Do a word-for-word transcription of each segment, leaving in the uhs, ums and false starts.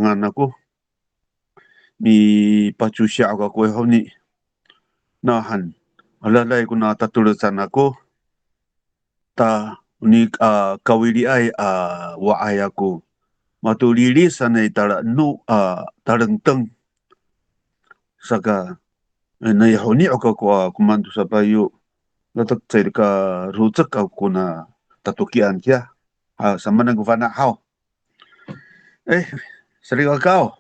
ngan ako. Mipacosiya' kako i honi. Nahan, aladay kona tatolecan ako. Ta, oni, a, kawiliay a wa'ay ako. Mato lilis sanay tala'eno a talengteng. Saka, e, nai honi kako a komanto sapayo. Latek caay ka rocek ako kona tatokian kiya. A, samanan ko fana' haw. E, salikaka.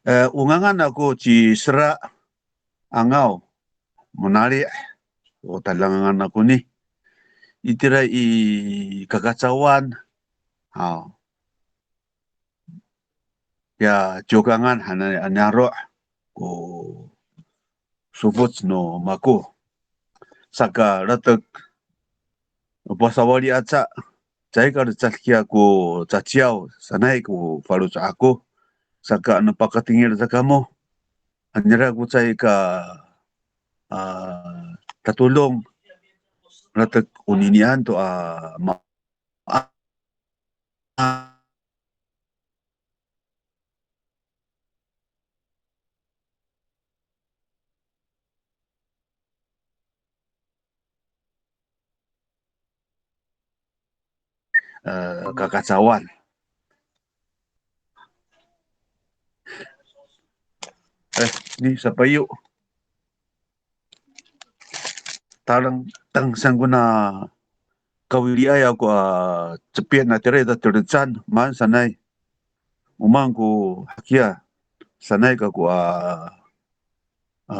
E, o ngangan ako ci Sera Angaw Monali', o tadangangan ako ni. Itira i Kakacawan. Haw. Ya Ciwkangan hananay a niyaro' ko sofoc no mako. Saka latek, pasawali aca, caay ka lecad kiya ko caciyaw sanay ko faloco' ako. Saka ano pakatengil sa kamo, anira ko caay ka, a, tatodong, latek oninian to a ma-, a, e, Kakacawan. E, ni sapayo. Talengteng saan kona kawiliay ako a cepit na tira i tatolecan, maan sanay. O maan ko hakiya sanay kako a, a,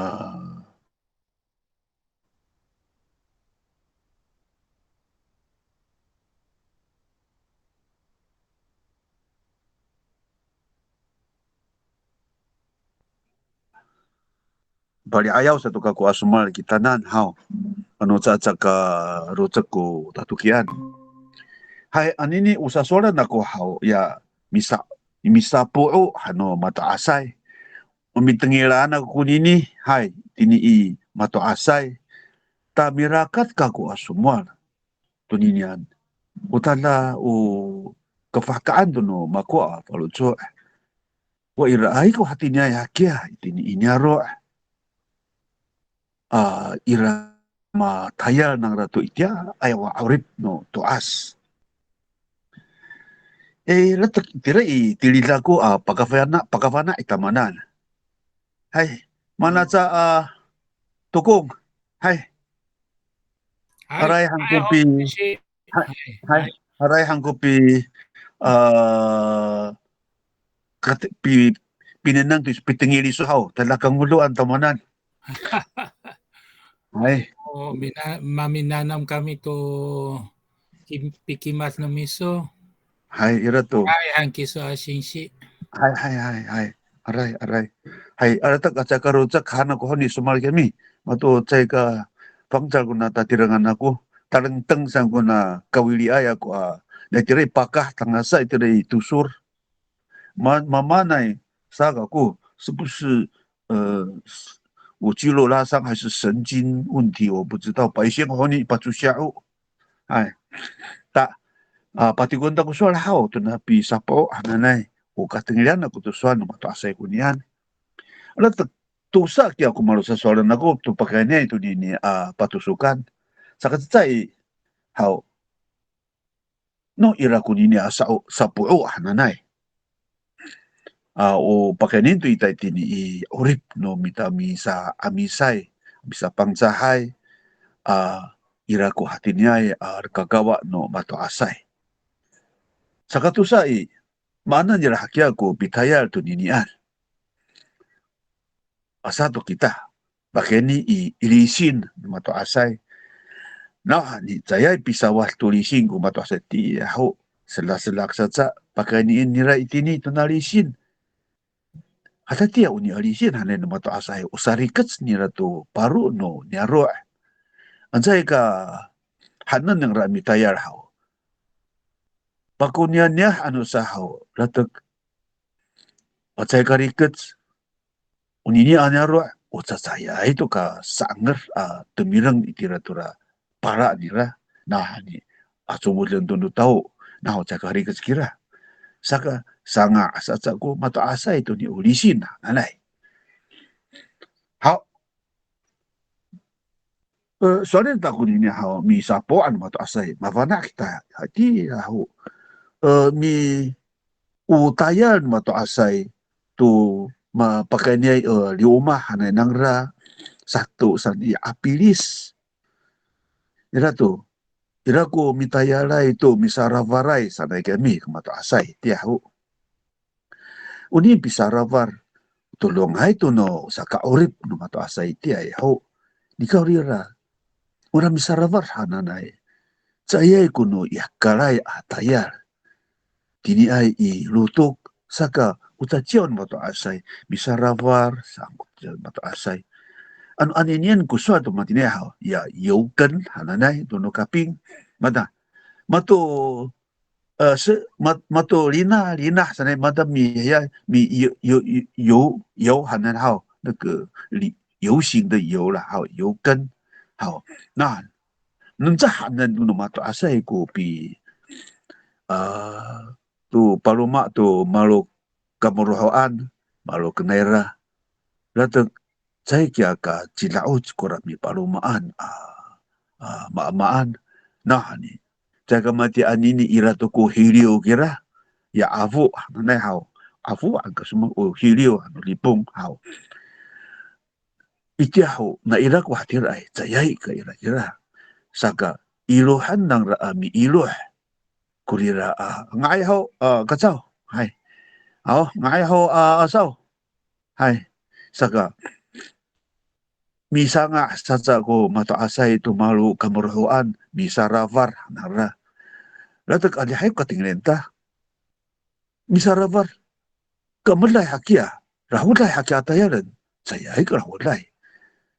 pali'ayaw sato kako a somowal kitanan haw. Ano caay ka rocek ko tatokian. Hay, anini o sasowalan ako haw, ya misa, misapo'o hano mato'asay. O mitengilan ako konini, hay, tini i mato'asay. Ta mirakat kako a somowal toninian. O tada o kafahkaan to no mako a faloco'. Wa iraay ko hatiniay hakiya itini i niyaro'. A, ira matayal nangra to itiyaay a 'orip no to'as. E, latek itira i tilid ako a pakafana', pakafana' i tamanan. Hay, mana ca a Tokong. Hay. Hay, aray han ko pi, hay, hay, aray han ko pi, a, kat-, pi, pinengneng to pitengil iso haw, tada kangodoan tamanan. Hay. O, mina-, maminanam kami to kim-, pikimad no miso. Hay, ira to. Hay, han kiso a singsi. Hay, hay, hay, hay. Aray, aray. Hay, alatek a caay ka rocek han ako honi somowal kami. Mato caay ka fangcal kona tatirengan ako. Talengteng saan kona kawiliay ako a. Na itira i pakah tangasa itira i tosor. Ma-, mamanay sa kako, 是不是, e, 我肌肉拉伤还是神经问题，我不知道。Paising honi pacosiya' o. Hay. Ta, a, patikon ta ko sowal haw, to na pisapo'o hananay. O katengilan ako to sowal no mato'asay konian. Latek tosa kiya ko malosasowalan ako to pakayni tonini a patosokan. Saka cecay haw. No ira konini a sa-, sapo'o hananay. A, o pakayni to ita itini i 'orip no mita misa'amisay, misaPangcahay, a, ira ko hatiniay a lekakawa no mato'asay. Saka tosa i, maanen ira hakiya ko pitayal toninian. Asa to kita, pakayni i, i lisin no mato'asay. Nawhani caay pisawad to lisin ko mato'asay tiya ho, selaselak saca, pakaynien nira itini tona lisin. Hatatiya o niya lisin hanay no mato'asay, o sarikec nira to paro no niyaro'. Ancaay ka hanen nangra mitayal haw. Pakoniyaniyah ano sa haw, latek, o caay ka rikec, onini a niyaro', o cacayay to ka sa'enger a tomireng itira tora pala nira, nawhani, a comoden to no tao, naho caay ka rikec kira. saka sanga' saca ko mato'asay to ni o lisin hananay. Haw. E, sowal ta konini haw, misapoan mato'asay, mafana' kita hati haw. E, mi, o tayal mato'asay to mapakayniay, e, liomah hanay nangra sato saan i 'apilis. Ira to, ira ko mitayalay to misarafaray sanay kami ko mato'asay tiya ho. Oni pisarafar, todongay to no saka'orip no mato'asay tiya ho. Nikawrira, ora misarafar hananay, caayay ko no i hekalay a tayal. Tiniay i lotok, saka o caciyaw no mato'asay, misarafar saan ko caciyaw no mato'asay. Ano aninian ko sowal to matiniay haw, ya, 游耕 hananay to no kaping. Mata, mato, e, se, mat, mato lina, lina sanay, mata mi, ya, mi, 游, 游, 游, 游 hananay haw, 那个 li, 游行的游啦，haw, 游耕 haw. Na, nenca hanen no mato'asay ko pi, a, to paloma to malo kamorohoan, malo kenayra. Latek caay kiya ka cida'oc kora mipalomaan a, a, maamaan. Nawhani, caay ka matiya anini ira to ko hiliw kira, ya 'afo hananay haw. 'Afo han ka soma, o hiliw han no Lipong haw. Itiya ho, na ira ko hatiraay, caayay ka ira kira. Saka, ilohan nangra a miiloh. Korira a, nga'ay ho, a, kacaw. Hay. Aw, nga'ay ho, a, asaw. Hay. Saka, misanga' saca ko mato'asay to malo kamorohoan, misarafar nangra. Latek adihay ko katengilan ta. Misarafar. Kaemeday hakiya, rahoday hakiya a tayalen, caayay ka rahoday.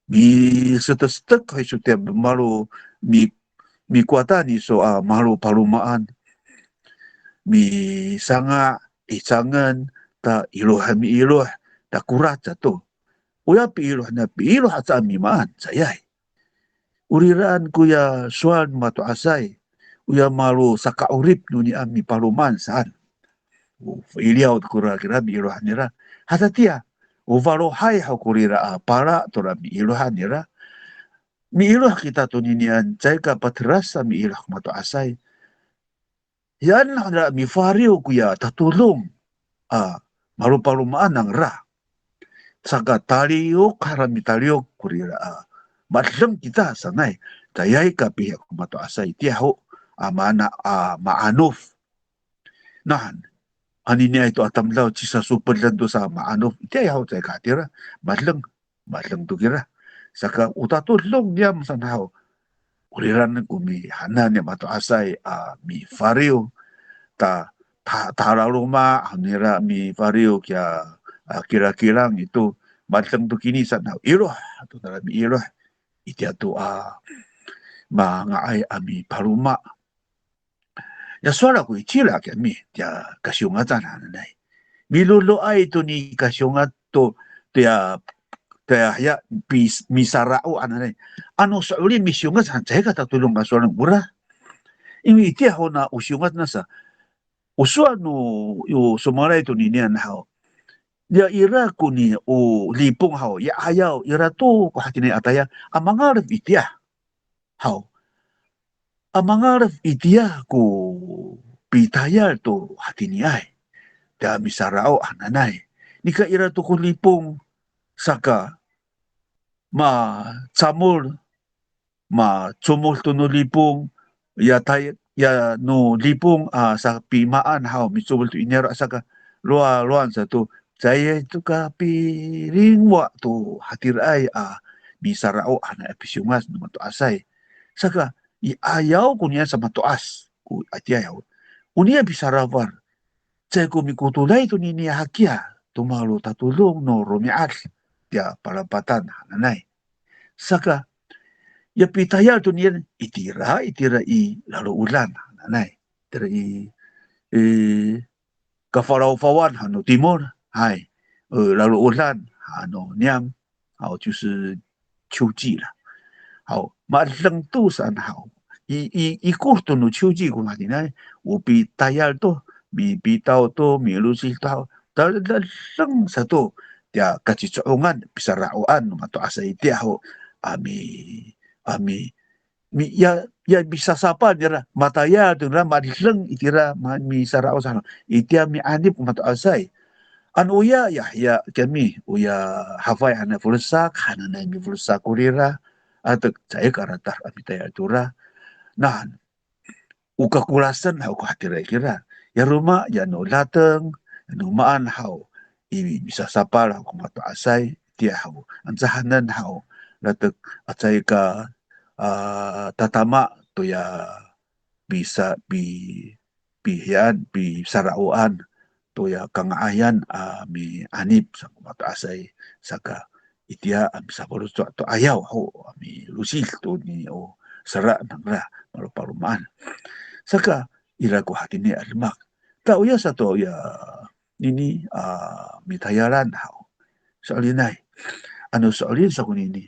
Miseteksetek hay so tiya malo, mi, mikowatan iso a malo palomaan. Misanga', icangen, ta iloh, miiloh, ta korac sato. Oya piiloh na piiloh aca a mimaan, caayay. Oriraan koya sowal no mato'asay, oya malo saka'orip no niyam mipalomaan saan. O, iliyaw to kora kira miilohan nira. Hatatiya, o falohay ho korira a pala tora miilohan nira. Miiloh kita toninian, caay ka pateras a miiloh ko mato'asay. Yan nira mifariw koya tatodong a malopalomaan nangra. Saka taliyok hara mitaliyok korira a madeng kita sanay. Caayay ka pihi ko mato'asay tiya ho a maana a maanof. Nahan, aniniay to a tamdaw cisasopeden to sa maanof. Itiya ho caay ka hatira, madeng. Madeng to kira. Saka o tatodong niyam saan haw. Oriran ko mihanan niyam mato'asay a mifariw. Ta, ta, talaloma' nira mifariw kiya, a, kilakilang ito. Madeng to kini saan haw. Iloh, to nira miiloh. Itiya to a manga'ay a mipaloma. Ya sowal ako i cila kiyami, tiya kasiyongacan hananay. Milodoay to ni kasiyongac to, tiya, tiya ya pi, misara'o hananay. Ano so'elin misiyongac han, caay ka tatodong a sowal nora. 因为 itiya ho na o siyongac nasa, o sowal no, yo somalay to ninian haw. Ya ira ko ni o Lipong haw, ya ayaw, ira to ko hatiniay a tayal, a mangalef itiya. Haw. A mangalef itiya ko pitayal to hatiniay. Tiya misara'o hananay. Nika ira to ko Lipong saka macamol, macomod to no Lipong, ya tay, ya no Lipong a sapimaan haw micomod to i niyaro' saka lowa, lowan sato, caay to ka pilingwa to hatiraay a misara'o hanay a pisiyongac no mato'asay. Saka i ayaw ko niyam sa mato'as ko itiyaay haw. O niyam pisarafar. Caay ko mikotoday to nini hakiya to malo tatodong no romi'ad tiya paladipatan hananay. Saka, ya pitayal to niyam, itira, itira i laloodan hananay. Itira i, i, kafalawfawan han no timol, hay, e, laloodan han no niyam, haw, 就是秋季啦. Haw, madeng to saan haw. I, i, ikor to no 秋季 ko hatiniay, o pitayal to, mipitaw to, milosid to haw, tadadeng sato tiya kacico'ongan, pisara'oan no mato'asay itiya ho, a mi, a mi, mi, ya, ya misasapal nira, matayal to nira, madeng itira, ma, misara'o sa, itiya mianip ko mato'asay. Ano oya, ya, ya, kiyami, oya, hafay hananay, folsak hananay, mifolsak korira, ato caay ka ratar a mitayal tora. Na, o kakolasan haw ko hatiraay kira. Ya roma, ya no dateng, ya no maan haw, i misasapal haw ko mato'asay, itiya haw. Anca hanan haw, latek a caay ka, a, tatama to ya pisa, pi, pihiyaan, pisara'oan to ya kanga'ayan a mianip sa ko mato'asay, saka itiya a misafaloco' to ayaw ho a milosid to ni o sera nangra malo palomaan. Saka ira ko hatini a demak. Ta oya sato ya nini a mitayalan haw. So'elinay. Ano so'elin sa konini.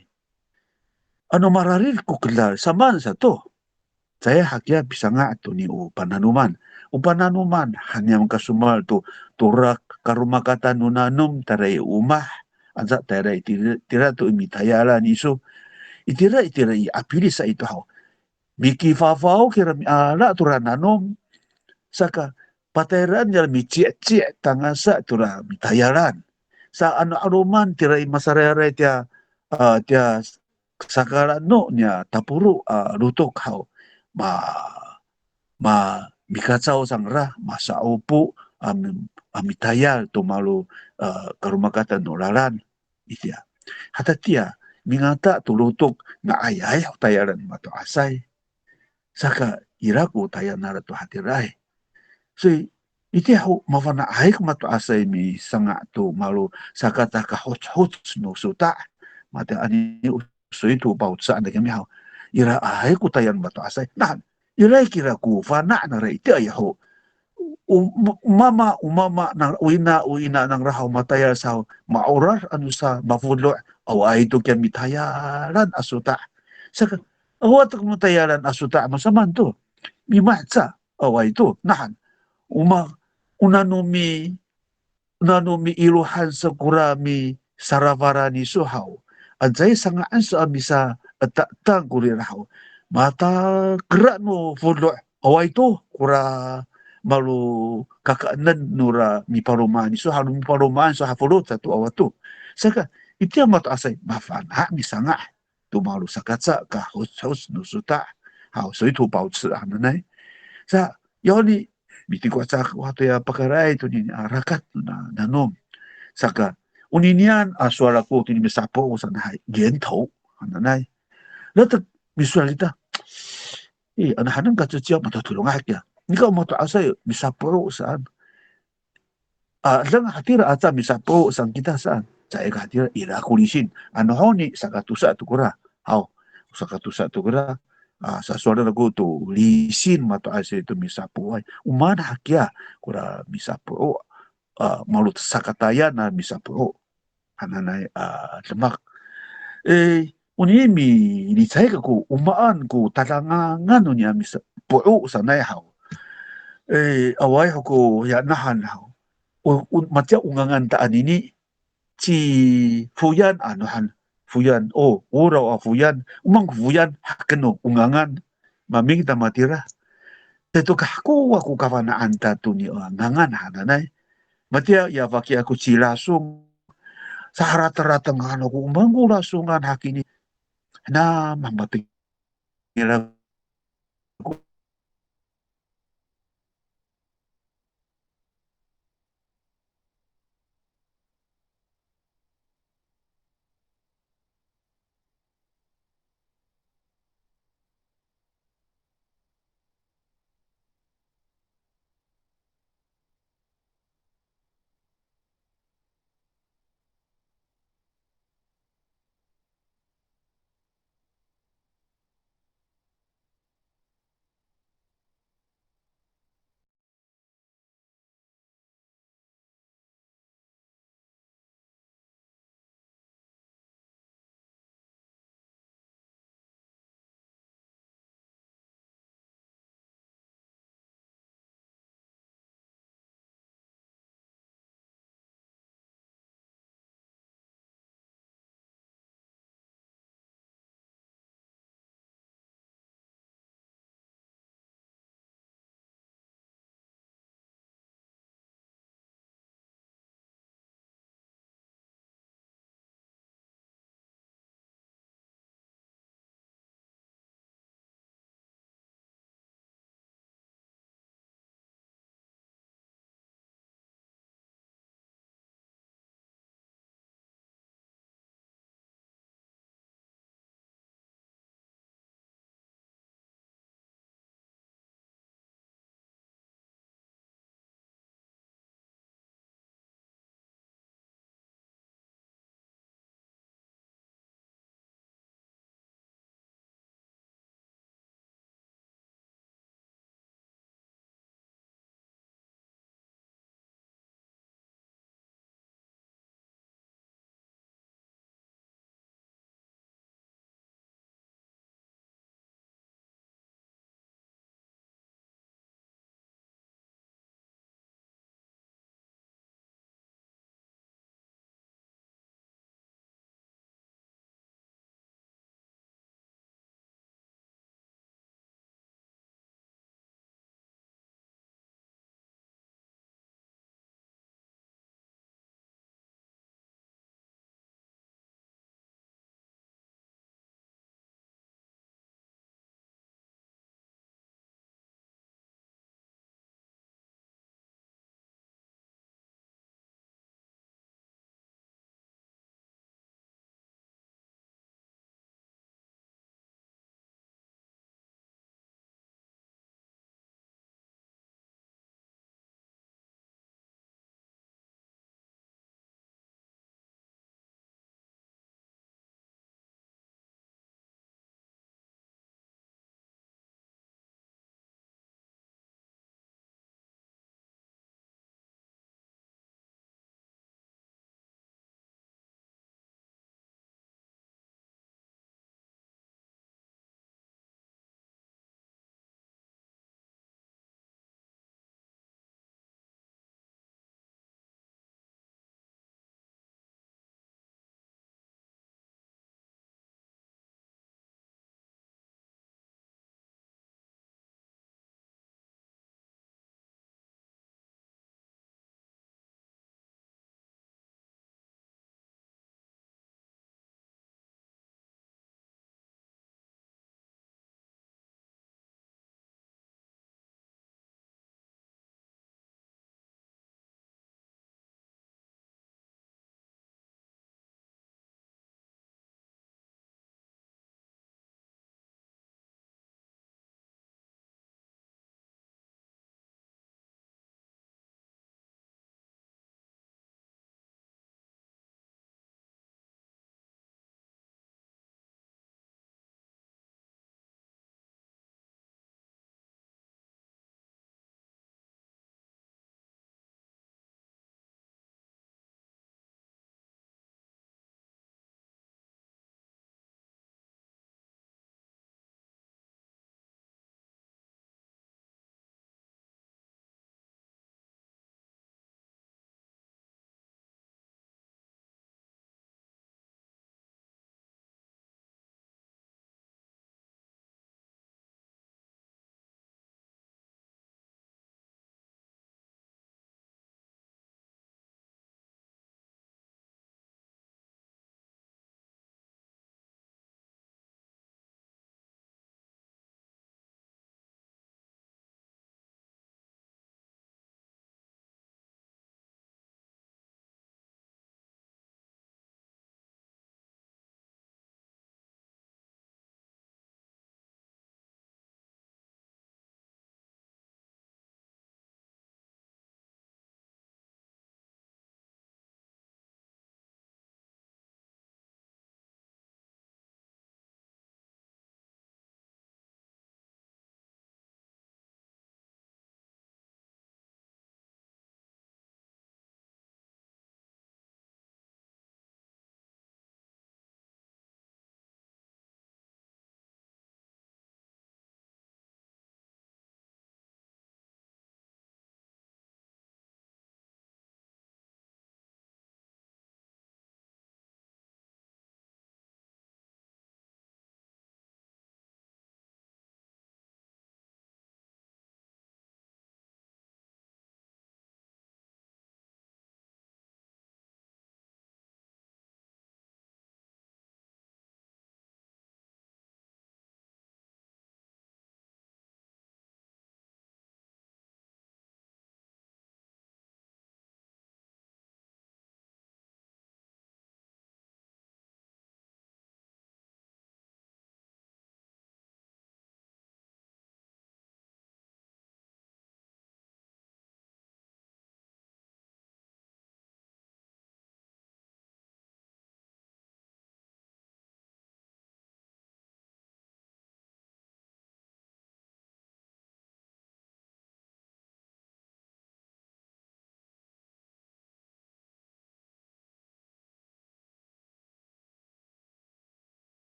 Ano mararid ko kedal, samaan sato. Caay hakiya pisanga' to ni o pananoman. O pananoman, han niyam kasomal to, tora karomakatan no nanom tayra i omah. Anca tayra itira, itira to i mitayalan iso. Itira, itira i apili sa ito haw. Mikifafaw kira miala tora nanom. Saka, patayraan nira mici'ci' tangasa tora mitayalan. Sa ano 'aloman tira i masarayaray tiya, a, tiya sakalano niya taporo a lotok haw. Ma, ma mikacaw cangra, masa'opo a mi, a mitayal to malo, a, karomakatan no lalan. Itiya. Hatatiya, mingata to lotok, nga'ayay ho tayalan mato'asay. Saka ira ko tayal nara to hatiraay. So, itiya ho mafana'ay ko mato'asay misanga' to malo saka caka hochohoc no sota'. Matiya ani o 水土保持 saan kami haw. Iraay ko tayal mato'asay. Na, iray kira ko fana' nara itiya ho. O, o mama, o mama, nang, o ina, o ina nangra haw matayal sa haw, ma'orad ano sa, mafolo', awaay to kiya mitayalan a sota'. Saka, awa to ko mitayalan a sota', masamaan to. Mimaca, awaay to, nahan. O ma, o nano mi, nano miilohan sa kora misarafaran iso haw. Ano caay sanga'en sa a misaeta'etang korira haw. Matakera no folo', awaay to, kora malo kakaenen nora mipalomaan iso haw, mipalomaan iso ha folo' sato awa to. Saka, itiya mato'asay, mafana' misanga' to malo sakaca ka hochohoc no sota' haw, 水土保持 hananay. Sa, yoni, mitiko'acak ko hato ya pakayraay to nini a rakat no na, nanom. Saka, oninian a sowal ako to nini misapo'o sanay, 源头 hananay. Latek misowal kita, e, ano hanen ka ceciyaw, matatodong hakiya. Nika o mato'asay misapo'o saan. A, deng hatira aca misapo'o saan kita saan. Caay ka hatira, ira ko lisin. Ano honi, sakatosa to kora. Haw, sakatosa to kora. A, sasowalen ako to lisin mato'asay to misapo'oay. O maan hakiya kora misapo'o, a, malo sakatayan a misapo'o hananay a demak. E, onini milicay kako o maan ko tadangangan no niyam misapo'o sanay haw. E, awaay ho ko ya nahan haw. O, o, matiya o ngangan ta anini, ci Foyan ano han, Foyan, o, oraw a Foyan, o maan ko Foyan, haken no o ngangan, maming ta matira. Caay to kahakowa ko kafana'an ta to ni, a, ngangan hananay. Matiya ya faki ako ci Lasong, saharateng-rateng han ako o maan ko Lasongan hakini. Na, mamatengil ako.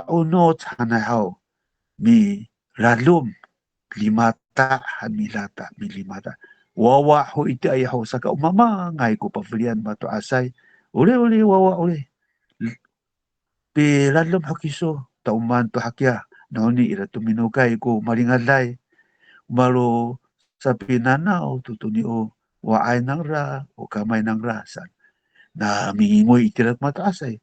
Onoc hanay haw, miladom, limata han milata, milimata. Wawa ho itiyaay ho, saka o mamangay ko pafelian mato'asay. Oli, oli, wawa, oli. Piladom ho kiso, ta o maan to hakiya, nawhani ira to minokay ko malingaday. Malo sapinanaw to toni o wa'ay nangra, o kamay nangra, saan. Na mingingoy itira ko mato'asay.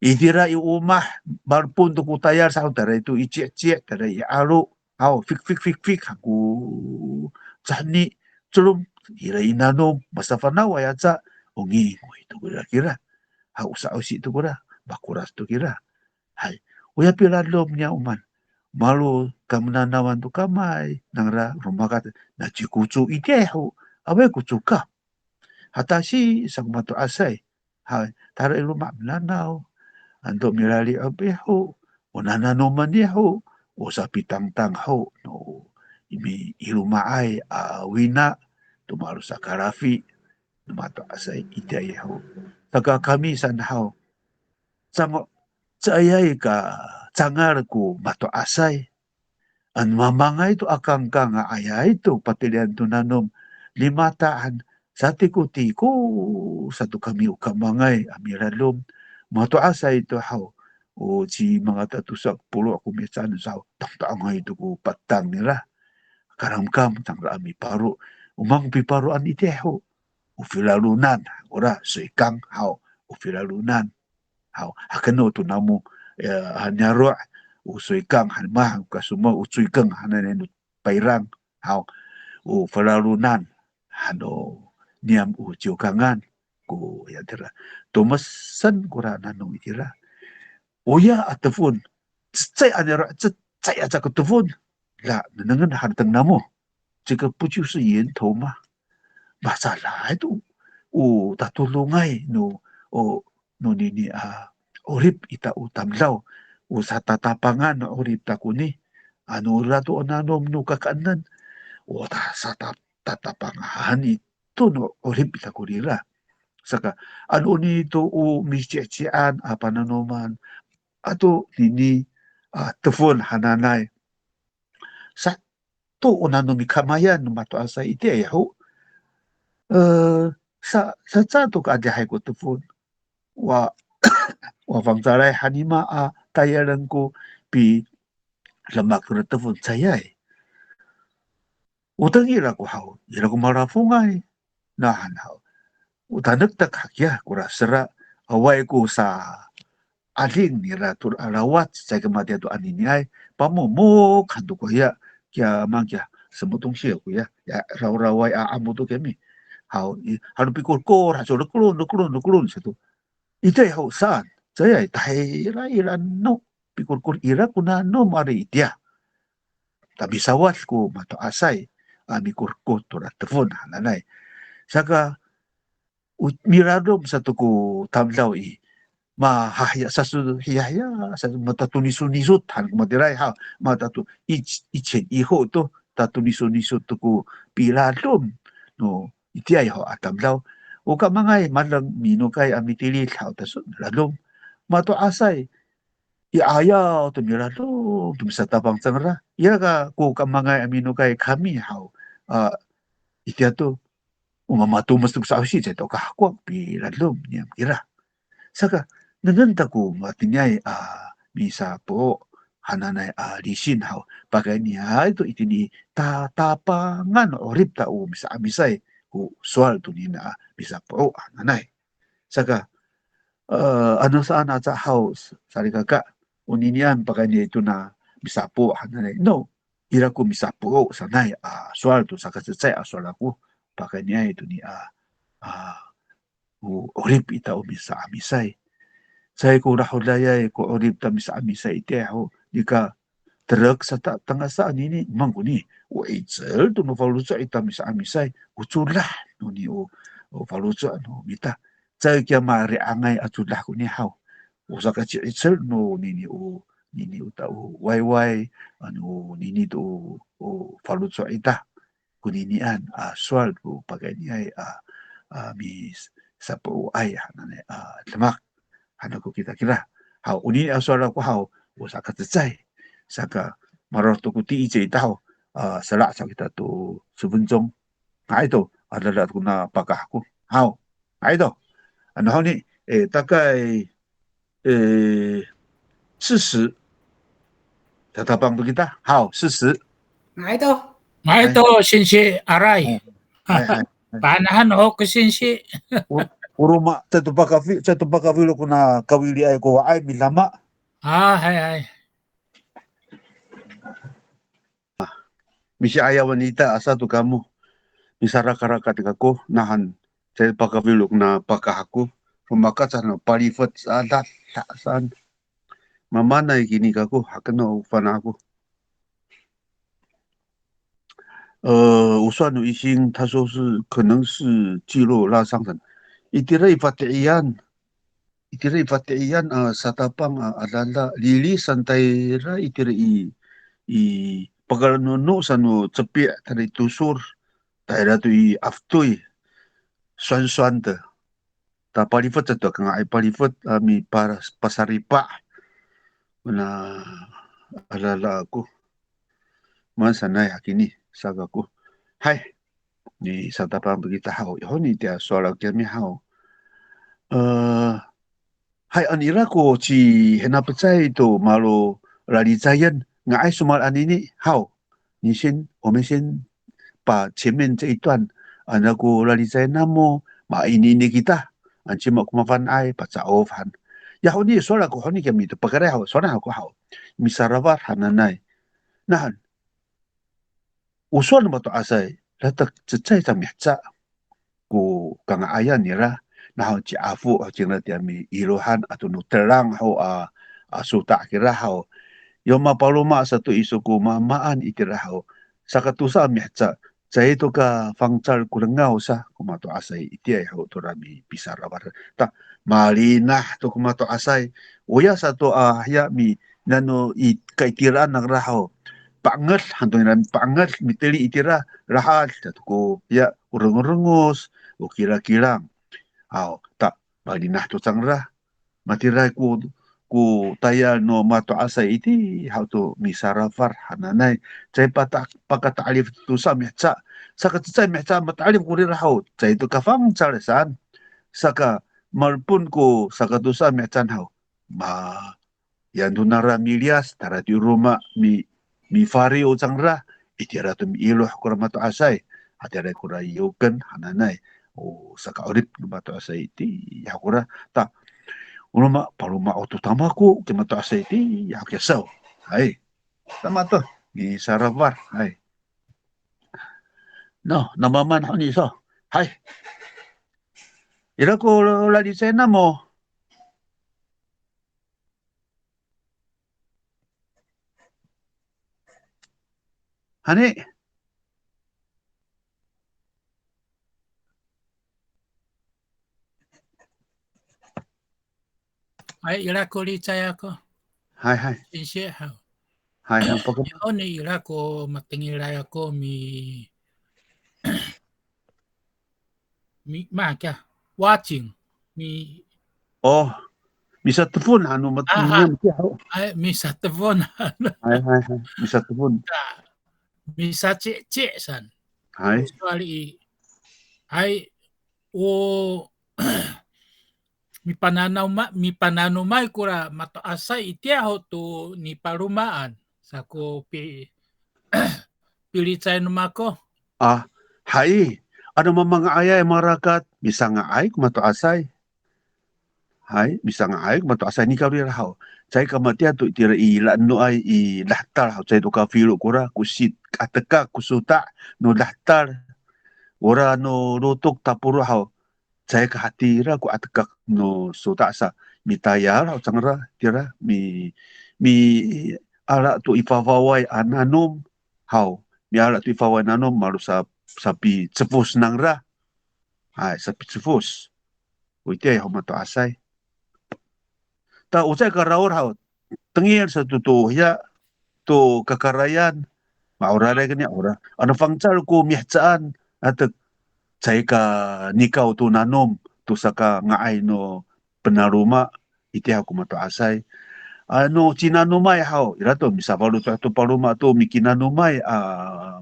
Itira i omah, malepon to ko tayal, saan, tayra i to i ci'ci', tayra i 'alo. Haw, fik, fik, fik, fik, han ko cahni, celom, ira i nanom, masafanaway aca, o ngingoy to kira kira. Haw, o sa'osi to kira, makoras to kira. Hay, oya piladom niya o maan. Malo kamenanawan to kamay nangra romakat, na cikoco itiyaay ho, awaay ko coka. Hatasi sa ko mato'asay. Hay, tayra i loma' minanaw. Anto milali'op i ho, o nananomen i ho, o sapitangtang ho, no, imi, i loma'ay a wina, to malo sakalafi no mato'asay itiyaay ho. Saka kami saan haw, cango, caayay ka cangal ko mato'asay. Ano mamangay to a kangkang a ayay to patelian to nanom, limata han, satikotiko sato kami o kamangay a miladom. Mato'asay to haw, o cimangata tosa ko polo' ko mihecaan sa haw, tangta'angay to ko patang nira. Kalamkam cangra a miparo. O maan ko piparoan itiyaay ho, o filalonan, ora soykang haw, o filalonan. Haw, hakeno to namo, e, a niyaro', o soykang han, ma, o kasomo, o coykeng hananay no payrang, haw, o filalonan han no niyam, o ciwkangan, ko ya tira. Tomesen kora nanom itira. Oya a tefon, cecay a niyaro', cecay aca ko tefon. La, nengnengen harateng namo. 这个不就是源头吗？ Masaday to o tatodongay no, o, nonini a 'orip ita o tamdaw, o satatapangan no 'orip ta koni. Ano ira to o nanom no kakaenen, o ta, satatapangan ito no 'orip ita korira. Saka, ano nito o mici'ci'an a pananoman, ato nini a tefon hananay. Sa to o nano mikamayan no mato'asay itiyaay ho. E, sa, saca to ka adihay ko tefon. Wa, wa fangcalay hanima a tayalen ko pidemak ira tefon caayay. O tengil ako haw, ira ko malafongay. Nahan haw. O tanektek hakiya kora sera, awaay ko sa ading nira to a lawac, caay ka matiya to aniniay, pamomok han to koya, kiya maan kiya, 什么东西 koya, ya, rawraway a 'amo to kiyami. Haw, i, halo pikorkor, haso lekelon, lekelon, lekelon, sato. Itiya haw saan, caayay, tahira ira no, pikorkor ira ko nanom ari itiya. Ta misawad ko mato'asay a mikorkor tora tefon hananay. Saka, o, miladom sato ko tamdaw i, mahahiya, saso hiyahiya, saso matatonisonisot han ko matiraay ha, matato, i, i cien iho to, tatonisonisot to ko piladom no itiyaay ho a tamdaw. O kamangay, madeng minokay a mitilid haw, taso miladom. Mato'asay, i 'ayaw to miladom to misatapang cangra. Ira ka ko kamangay a minokay kami haw, a, itiya to, o mamatomes to ko sa'osi, caay to kahekowang piladom niyam kira. Saka, nengneng ta ko matiniay a misapo'o hananay a lisin haw, pakayniay to itini tatapangan 'orip ta o misa'amisay ko sowal tonina a misapo'o hananay. Saka, e, ano saan aca haw, salikaka, oninian pakayni tona misapo'o hananay. No, ira ko misapo'o sanay a sowal to sakacecay a sowal ako, pakayniay toni a, a, o 'orip ita o misa'amisay. Caay ko rahodayay ko 'orip ta misa'amisay itiya ho, nika terek sa ta tangasa anini, maan koni, o 'icel to no faloco' ita misa'amisay, o codah noni o, o faloco' no mita. Caay kiya mari'angay a codah koni haw. O sakaci'icel nonini o, nini o ta o wayway, ano nini to o, o faloco' ita. Koninian a sowal ko pakayniay a, a misapo'oay hananay a demak. Hana ko kita kira. Haw, onini a sowal ako haw, o saka cecay. Saka, marorod to ko 第一节 ita haw, a, sela' sa kita to 十分钟. Nga'ay to, adada to kona pakah ako. Haw, nga'ay to. Ano honi, e, 大概, e, 四十. Tatapang to kita. Haw, 四十. Nga'ay to. Nga'ay to, singsi, aray. Hay, hay. Panahan ho ko singsi. O, o roma, caay to pakafi, caay to pakafilo kona kawiliay ko wa'ay midama. A, hay, hay. Misi'ayawan ita asa to kamo. Misarakarakat kako, nahan caay pakafilo kona pakah ako. Romakat sa no palifet sa, da, da, saan. Mamanay kini kako, haken no fana' ako. 呃，我算有一星，他说是可能是肌肉拉伤的。Itira i fati'ian, itira i fati'ian a satapang a adada, lili san tayra itira i, i pakalanono sa no cepi' tayra i tosor, tayra to i aftoy, 酸酸的. Ta palifet sato, kanga'ay palifet a mipasaripa'. Mana adada ako. Maan sanay hakini, sa kako. Hay, misatapang to kita haw. Honi tiya sowal kiyami haw. E, hay, ano ira ko cihinapecay to malolalicayen, nga'ay somal anini haw. 你先, 我们先把前面这一段, ano ko lalicay namo, mainiini kita, ano cima ko mafana'ay, paca'of han. Ya honi, sowal ako honi kiyami to, pakaray haw, sowal ako haw. Misarawar hananay. Nahan, o sowal no mato'asay, latek cecay sa miheca ko kanga'ayan nira, naho ci'afo ho cingra tiya miilohan ato no telang ho a, a sota' kira haw. Yo mapaloma sato iso ko maamaan itira haw. Sakatosa a miheca, caay to ka fangcal ko lengaw sa ko mato'asay itiyaay ho tora mipisarawar. Ta, malinah to ko mato'asay. Oya sato a hiya mi, nano i, kaitiraan nangra haw. Pa'enged han to nira, pa'enged miteli itira, lahad, ta to ko, ya, o rengorengos, o kilakilang. Aw, ta, malinah to cangra. Matiraay ko, ko tayal no mato'asay iti, haw to misarawar hananay. Caay pata, pakata'elif tosa miheca. Saka cecay miheca mata'elif korira haw. Caay to kafangcal saan. Saka malepon ko sakatosa mihecaan haw. Ma, Yan to nara miliyas, tayra to i loma', mi, mifariw cangra, itira to miiloh kora mato'asay, hatira kora yoken hananay, o saka'orip no mato'asay itiya ho kora, ta, o loma', paloma ho to tamako, ki mato'asay itiya ho kiya saw. Hay. Tama to, misarawar, hay. No, namamaan honi so. Hay. Ira ko lalicay namo. Hani. Hay, ira ko licay ako. Hay, hay. Singsi haw. Hay, hay, paka- Oni ira ko matengilay ako mi, mi, ma kiya, wacing. Mi, Oh, misatefon, ano, mat-, Aha. Niyan, kiya, ho. Ay, misatefon. Hay, hay, hay, misatefon. Ka, misacici san. Hay. Sowal i, hay, o, mipananoma-, mipananomay kora mato'asay itiya ho to nipalomaan. Sa ko pi-, pilicay no mako. A, hay. Ano mamanga'ayay marakat, misanga'ay ko mato'asay. Hay, misanga'ay ko mato'asay nikawrira haw. Caay ka matiya to itira i la'enoay i lahtal haw, caay to kafilo kora, ko sit, 'atekak ko sota' no lahtal. Ora no lotok taporo haw. Caay ka hatira ko 'atekak no sota' sa mitayal haw cangra, tira, mi, miala to i fafaway a nanom haw, miala to i fafaway nanom, malo sa, sapicefos nangra. Hay, sapicefos. O itiya ho mato'asay. Ta o caay ka raod haw, tengil sato to hiya to kakarayan, ma'oraday kaniya ora. Ano fangcal ko mihecaan, atek caay ka nikaw to nanom, to sakanga'ay no pinaloma, Itiya ko mato'asay. Ano cinanomay haw, ira to misafaloco' to paloma to mikinanomay a,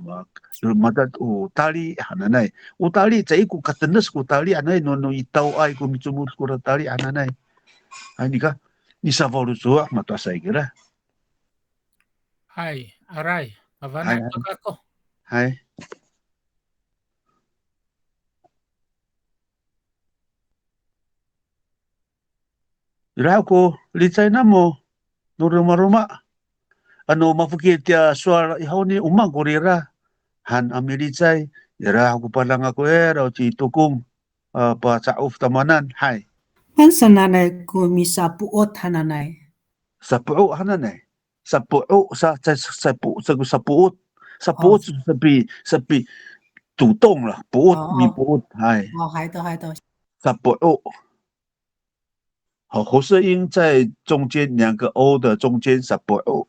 mata o tali hananay. O tali, caay ko katenes ko tali hananay, no, no itaway ko micomod kora tali hananay. Hay, nika, misafaloco' mato'asay kira. Hay, aray, mafana' to kako. Hay. Ira ko licay namo no romaroma. Ano mafokil tiya sowal i honi, o maan ko rira han a milicay. Ira ko padang ako ira o ci Tokong, a, paca'of tamanan. Hay. Maan sananay ko misapo'ot hananay? Sapo'o hananay. Sapo'o sa, sa, sapo, sa, sapo'ot. Sapo'ot, o, sapi, sapi, 主动了, po'ot, o, o, mipo'ot. Hay. O, hay to, hay to. Sapo'o. 好，喉塞音在中间，两个 o 的中间，sapo'o,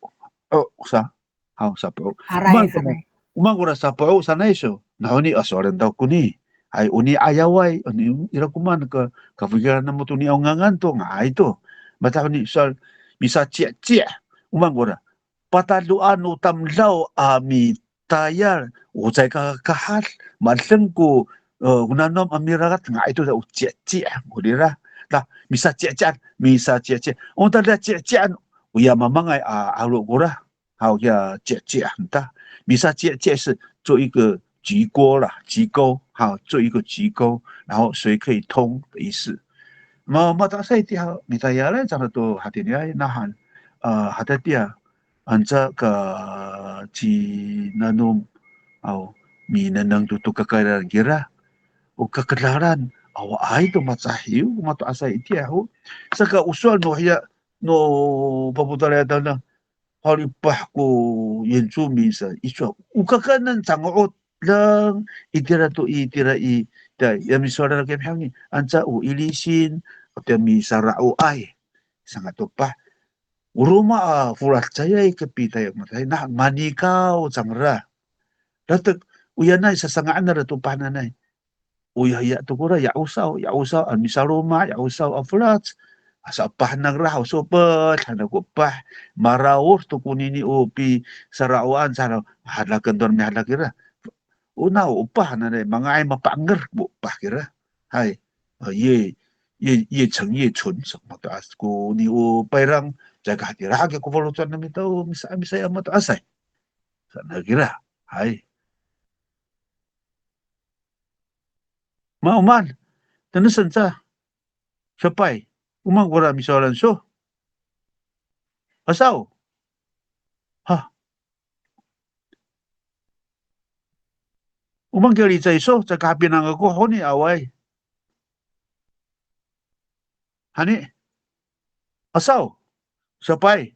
o sa, 好，sapo'o. Aray, o maan ko, aray. O maan kora sapo'o sanay so. Nahoni a sowalen to koni. Hay, o ni'ayaway, o ni, ira ko maan ka, kafikiran namo to niya o ngangan to, nga'ay to. Matahoni sowal, misaci'ci'. O maan kora, patadoan no tamdaw a mi tayal, o caay ka kahad, madeng ko, e, o nanom a mirakat, nga'ay to o ci'ci' ko rira. Ta, misaci'ci'an, misaci'ci'. O tada ci'ci'an, oya mamangay a 'alo kora. Haw, ya ci'ci' han ta. Misaci'ci' 是做一个急勾啦，急勾，好，做一个急勾，然后水可以通的意思。Ma, mato'asay tiya, mitayalay cangra to hatiniay, nahan, a, hatatiya, anca ka cinanom, aw, minengneng to to kakarayan kira. O kakedalan, awaay to macahiw, mato'asay itiya ho. Saka o sowal no hiya, no papotalay tana, halipah ko Yincumin sa, i sowal, o kakaenen cango'ot lang, itira to itira i, ta, ya misowal kami honi, anca o ilisin, o ta misara'oay, sanga to pah. O roma a folad cayay kapitay a matay, na manikaw cangra. Latek, o yanay sasanga'en nira to pahananay. O ya, ya to kora, ya 'osaw, ya 'osaw a misaloma, ya 'osaw a folad. Asa pah nangra haw soped, hana ko pah. Maraod to konini o pisara'oan, sa hadaken to mihadak ira. O na o pah hananay, manga'ay mapanger ko pah kira. Hay. A, 越, 越, 越陈越醇, sa mato'as ko ni o payrang, caay ka hatira, aka ko faloco' no mita o misa, misaya mato'asay. Sa na kira. Hay. Ma, o maan, tenesen sa, siyapay, o maan kora misawalan so? Asaw. Ha. O maan kiya licay so, caay ka hapinang ako, honi awaay. Hani? Asaw, siyapay.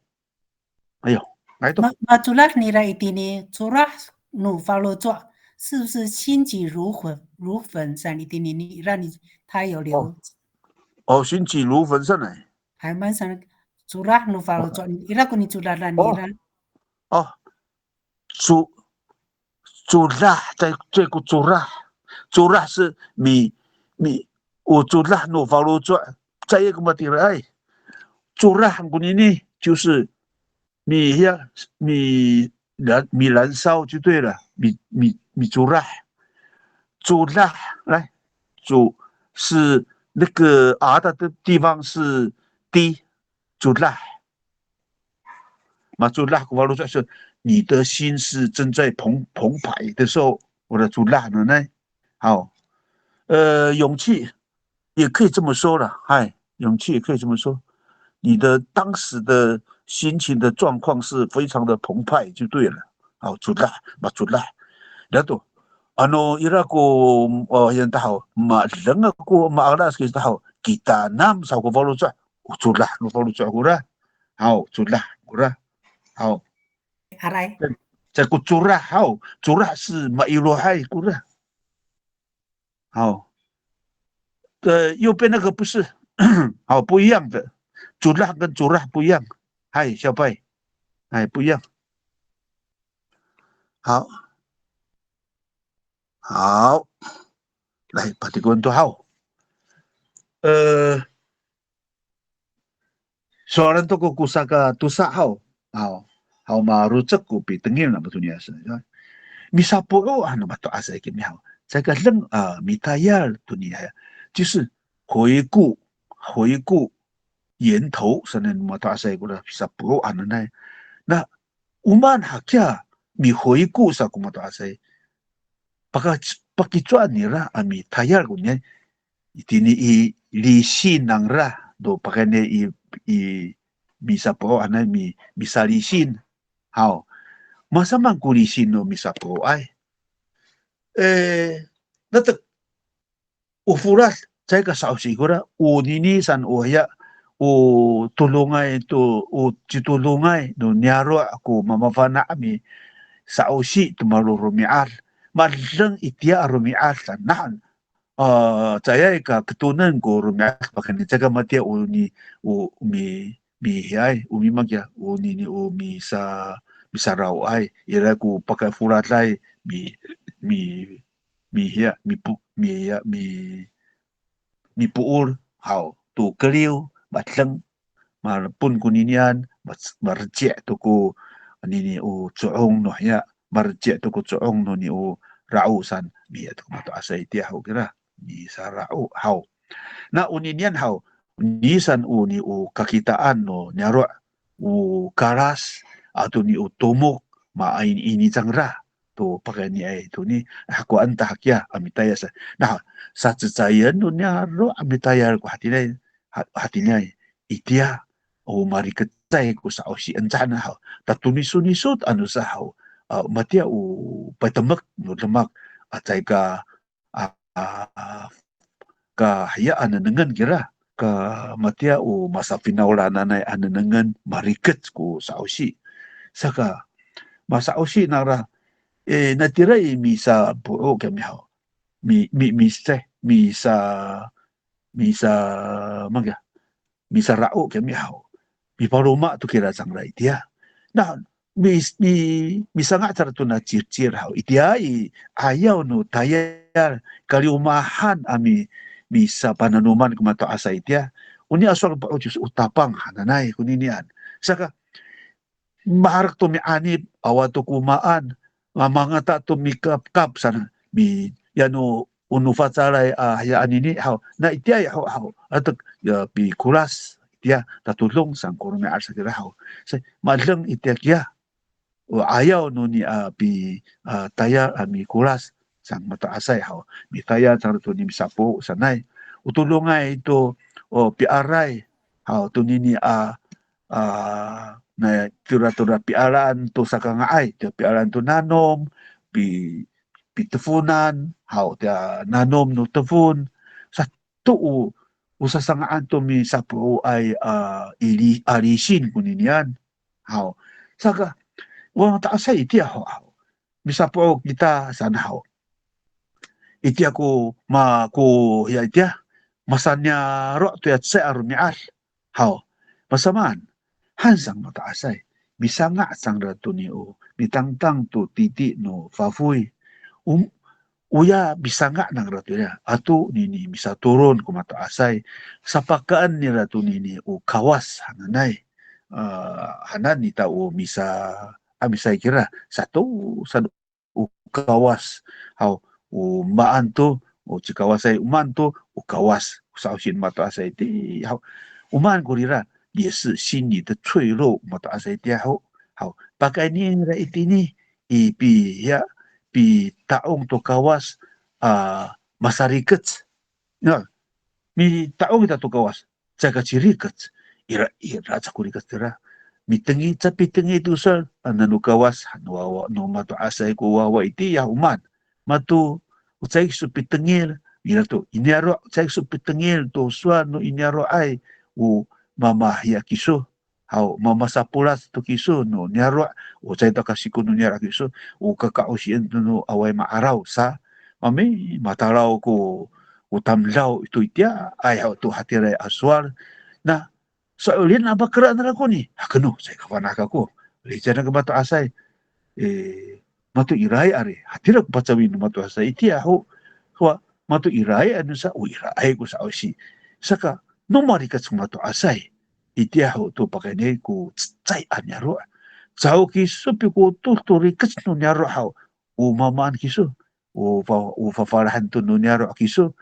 Ayo, nga'ay to. Ma, macolah nira itini, colah no faloco', 是不是心急如焚, 如焚 san itini ni, 让你, 他有留. O. O, 心急如焚 sanay. 还蛮 san, colah no faloco', ira ko nicoladan nira. O. Co, colah, caay, caay ko colah. Colah 是 mi, mi, o colah no faloco', caay ko matiraay. Colah konini, 就是 mi, ya, mi, mi燃烧就对了, mi, mi, micolah. Colah, 来, co, 是那个 a 的地方是 d, colah. Macolah ko faloco' 是你的心是正在澎, 澎湃的时候, ora colah 呢, 好, 呃, 勇气也可以这么说了, 嗨, 勇气也可以这么说。你的当时的心情的状况是非常的澎湃就对了. 好, colah, macolah. Dato, ano ira ko, o, yan tahaw, madeng ako, maala sa kita haw, kitanam sa ko faloco', o colah no faloco' kora. Haw, colah kora. Haw. Aray. Caay ko colah haw. Colah 是 mailohay kora. Haw. 呃，右边那个不是。好，不一样的。Colah 跟 colah 不一样。Hay, siyapay. Hay, 不一样。好。 好，来，patikoen to haw. E, Sowalen to ko ko saka tosa haw. Haw. Haw marocek ko pitengil namo toniya sa. Misaporo' han no mato'asay kiyami haw. Caay ka deng a mitayal toniya. 就是回顾，回顾源头 sanay no mato'asay kora misaporo' hananay. Na o maan hakiya mi回顾 sa ko mato'asay. Paka, pakicowa nira a mitayal koniya. Itini i lisin nangra to pakayni i, i misaporo' hanay mi, misalisin. Haw. Masamaan ko lisin no misaporo'ay. E, latek o folad, caay ka sa'osi kora, onini san o hiya, o todongay to, o citodongay no niyaro' ko mamafana' a misa'osi to malo romi'ad. Madeng itiya a romi'ad saan. A, caay ka ketonen ko romi'ad pakayni, caay ka matiya o ni, o mi, mihiyaay, o mimaan kiya, onini o misa, misarao'ay, ira ko pakay foladay, mi, mi, mihiya, mipo, mihiya, mi, mipool haw to keliw, madeng, malepon koninian, ma, mareci' to ko nini o co'ong no hiya, mareci' to ko co'ong no ni o rao san, mihiya to ko mato'asay itiya ho kira, misarao haw. Na oninian haw, nisan o ni o kakitaan no niyaro', o kalas ato ni o tomok, maaini, ini cangra to pakayniay to ni, hakowa ta hakiya a mitayal sa. Na, sacecayen no niyaro' a mitayal ko hatiniay, ha, hatiniay, itiya o marikecay ko sa'osi, enca na haw. Tatonisonisot ano sa haw, a, matiya o paytemek no demak a caay ka a, a, ka hiya a nengnengen kira, ka matiya o masafinawlananay a nengnengen marikec ko sa'osi. Saka, masa'osi nangra, e, natira i misaporo' kiyami haw. Mi, mi, misecay, misa, misa, mangga, misarao' kiyami haw. Mipaloma to kira cangra itiya. Na, mi, mi, misanga' cangra to na circir haw. Itiya i 'ayaw no tayal, kaliomahan a mi, misapananoman ko mato'asay itiya. Oni a sowal pa'ocus o tapang hananay koninian. Saka, maherek to mi'anip, awa to ko maan, ma, mangata to mikapkap saan, mi, yano, o no facalay a, ya anini haw, na itiya ho haw, latek, ya, pikolas, itiya, tatodong saan ko romi'ad sa kira haw. Sa, madeng itiya kiya, o 'ayaw no ni a pi, a, tayal a mikolas saan mato'asay haw. Mitayal cangra to ni misaporo' sanay. O todongay to, o piaray haw, to nini a, a, na, tora, tora pialaan to sakanga'ay, tora pialaan to nanom, pi, pitefonan haw, tora nanom no tefon. Sato o, o sasanga'an to misaporo'ay a, ili, a lisin koninian haw. Saka, o mato'asay itiya ho haw. Misaporo' kita saan haw. Itiya ko, ma, ko, ya itiya, masaniyaro' to ya cecay a romi'ad haw. Masamaan han saan mato'asay, misanga' cangra to ni o mitangtang to titi no fafoy. O, oya misanga' nangra to ya, ato nini misatoron ko mato'asay, sapakaen nira to nini o kawas hananay. A, hanan nita o misa, a, misay kira, sato, sato o kawas haw, o maan to, o cikawasay o maan to, o kawas, o sa'osi no mato'asay iti haw. O maan korira, 也是心里的脆弱 mato'asay iti haw. Haw, pakayni nira itini i pi, ya, pita'ong to kawas a masarikec. Ya, mita'ong ita to kawas, caay ka cirikec, ira, ira caay ko rikec ira. Mitengil, caay pitengil to sowal, a, nano kawas, no wawa, no mato'asay ko wawa itiya o maan. Mato, o caay kiso pitengil, ira to, i niyaro', o caay kiso pitengil to sowal no i niyaro'ay, o mamahiya kiso. Haw, mamasapolas to kiso no niyaro', o caay to kasiko no niyaro' kiso, o kaka'osien to no awaay ma'araw sa, mami, matalaw ko, o tamdaw ito itiyaay haw to hatiraay a sowal. Na, so'elin a makera nira koni, hakeno, caay kafana' kako. Licay na ko mato'asay. E, mato iraay ari, hatira ko pacawin no mato'asay itiya ho. Wa, mato iraay ano sa, o iraay ko sa'osi. Saka, no marikec ko mato'asay. itiya ho to pakayni ko cecay a niyaro'. Caho kiso pikotod to rikec no niyaro' haw, o mamaan kiso, o fa-, o fafalahen to no niyaro' kiso,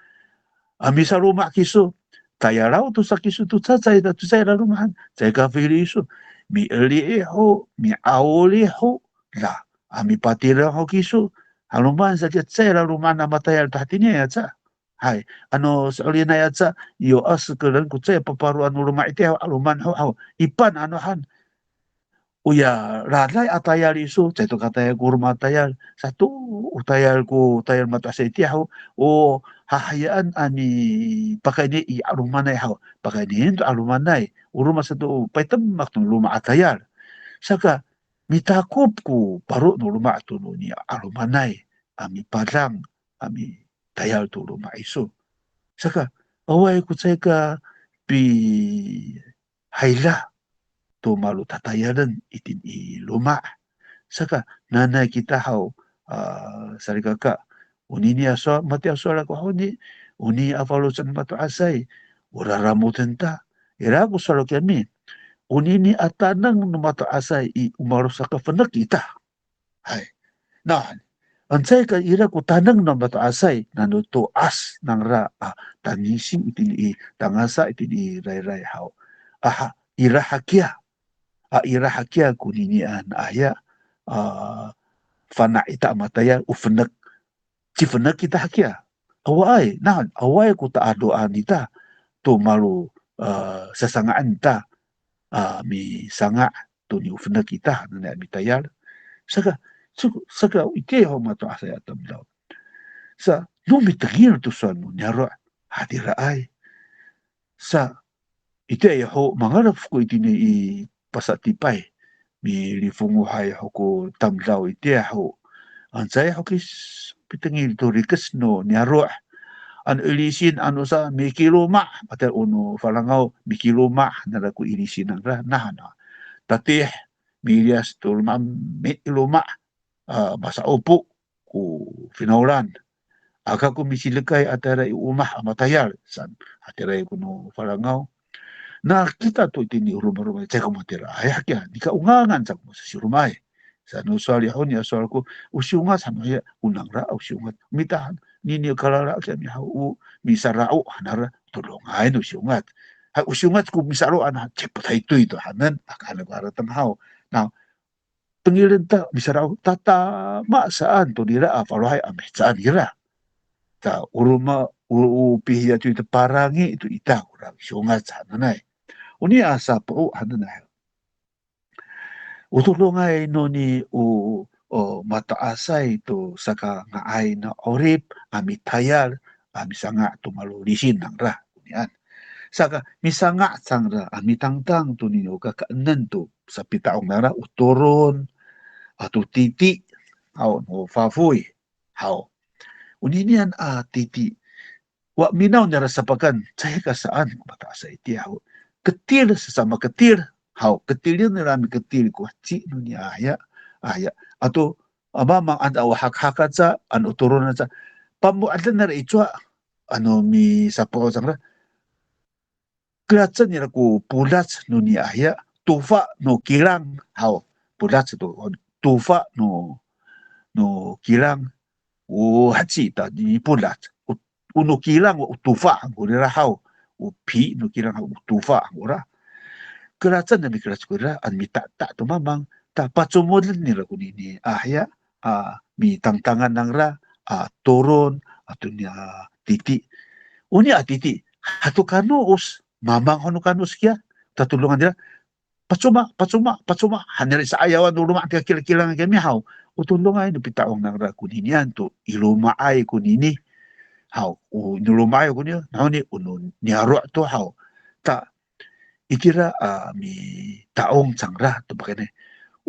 a misaloma' kiso, tayalaw to sa kiso to cacay, ta cecay laloma'an, caay ka fili iso, mi'eli i ho, mi'awol i ho, la, a mipatireng ho kiso, 'aloman sa kiya cecay laloma'an a matayal to hatiniay aca. Hay, ano so'elinay aca, yo a sekelen ko cecay paparoan no loma' itiya ho, 'aloman ho, haw, ipan ano han. Oya, raday a tayal iso, caay to katayal ko roma a tayal. Sato, o tayal ko, tayal mato'asay itiya ho, o hahayaan a mipakayni i 'alomanay haw, pakaynien to 'alomanay. O roma sato, paytemek to loma' a tayal. Saka, mitakop ko paro no loma' to noni 'alomanay, a mipadang, a mitayal to loma' iso. Saka, awaay ko caay ka pi hayda to malo tatayalen itini i loma'. Saka, nanay kita haw, a, salikaka. Onini a sowal, matiya a sowal ako honi, onini a faloco' no mato'asay, o raramoten ta. Ira ko sowal kami. Onini a taneng no mato'asay i, o malo sakafenek ita. Hay. Na, ano caay ka ira ko taneng no mato'asay, nano to'as nangra a tangisi itini i tangasa itini i rayray haw. Aha, ira hakiya. A ira hakiya koninian a hiya, a, fana' ita a matayal, o fenek. Cifenek kita hakiya. Awaay, na, awaay ko ta'adoan ita to malo, a, sasanga'en ita, a, misanga' to niofenek ita hananay a mitayal. Saka, saka, saka itiya ho mato'asay a tamdaw. Sa, no mitengil to sowal no niyaro', hatiraay. Sa, itiya ho mangalef ko itini i pasatipay. Milifongohay ho ko tamdaw itiya ho. Ano caay ho kiso pitengil to rikec no niyaro'. Ano ilisin ano sa mikiloma', matiya o no Falangaw mikiloma' nara ko ilisin nangra, nahan a. Tatih, miliyas to loma', mi-, loma', a, masa'opo ko finawlan. Aka ko misilekay a tayra i omah a matayal, saan, hatiraay ko no Falangaw. Na kita to itini romaroma, caay ko matiraay hakiya, nika o ngangan sa ko masasiromaay. Sa no sowal i honi a sowal ko, o siyongac han no hiya, o nangra o siyongac. Mita han, nini kalala kiyami haw, o misarao' hanangra, todongay no siyongac. Hay, o siyongac ko misarao' han, caay pataytoy to hanen, aka han ko harateng haw. Na, tengilen ta, misarao', tatama saan to nira a falohay a mihecaan nira. Ta, o roma, o, o pihiya to ita parangi to ita, ora siyongac hananay. Oni a sapo'o hananay. O todongay noni o, o mato'asay to sakanga'ay no 'orip a mitayal a misanga' to malolisin nangra, onian. Saka misanga' cangra a mitangtang tonini o kakaenen to sapita'ong nangra o toron, ato titi, haw, no fafoy, haw. Oninian a titi, wa minaw nira sapakan, caay ka saan ko mato'asay itiya ho. Ketil, sasama ketil. Haw, ketilen nira miketil ko heci noni a hiya, a hiya. Ato, a, mamang ano o hakhak aca, ano o toron aca. Pamo'eden nira i cowa, ano misapo'o cangra. Kelacen nira ko podac noni a hiya, tofa no kilang, haw, podac to, tofa no, no kilang, o heci ta ni podac, o, o no kilang, o tofa han ko rira haw, o pi no kilang, o tofa han ko ra. Kelacen nira mikelacen ko rira, ano mita'ta' to mamang, ta pacomoden nira konini a hiya, a, mitangtangan nangra, a, toron, ato ni, a, titi. Oni a titi, hato kanoos, mamang ho no kanoos kiya, tatodongan nira, pacoma, pacoma, pacoma, han nira i sa'ayawan no loma' nika kilakilang kiyami haw. O todongay no pita'ong nangra koninian to, i loma'ay konini. Haw, o, no loma'ay konini, nahoni, o no niyaro' to haw. Ta, itira a mita'ong cangra to pakayni.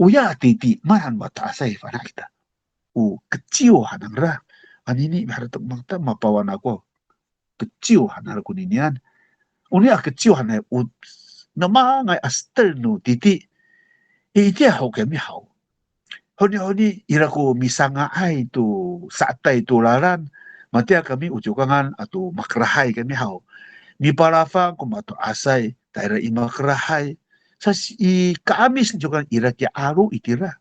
Oya titi, maan han mato'asay fana' kita. O keciw han nangra. Anini miharateng mangata mapawan ako. Keciw han nangra koninian. Oni a keciw hanay o namangay a setel no titi. I, itiya ho kiyami haw. Honihoni ira ko misanga'ay to sa'etay to lalan, matiya kami o Ciwkangan ato Makerahay kami haw. Mipalafang ko mato'asay, tayra i makerahay. Sa i ka'amis cokan ira kiya 'alo itira.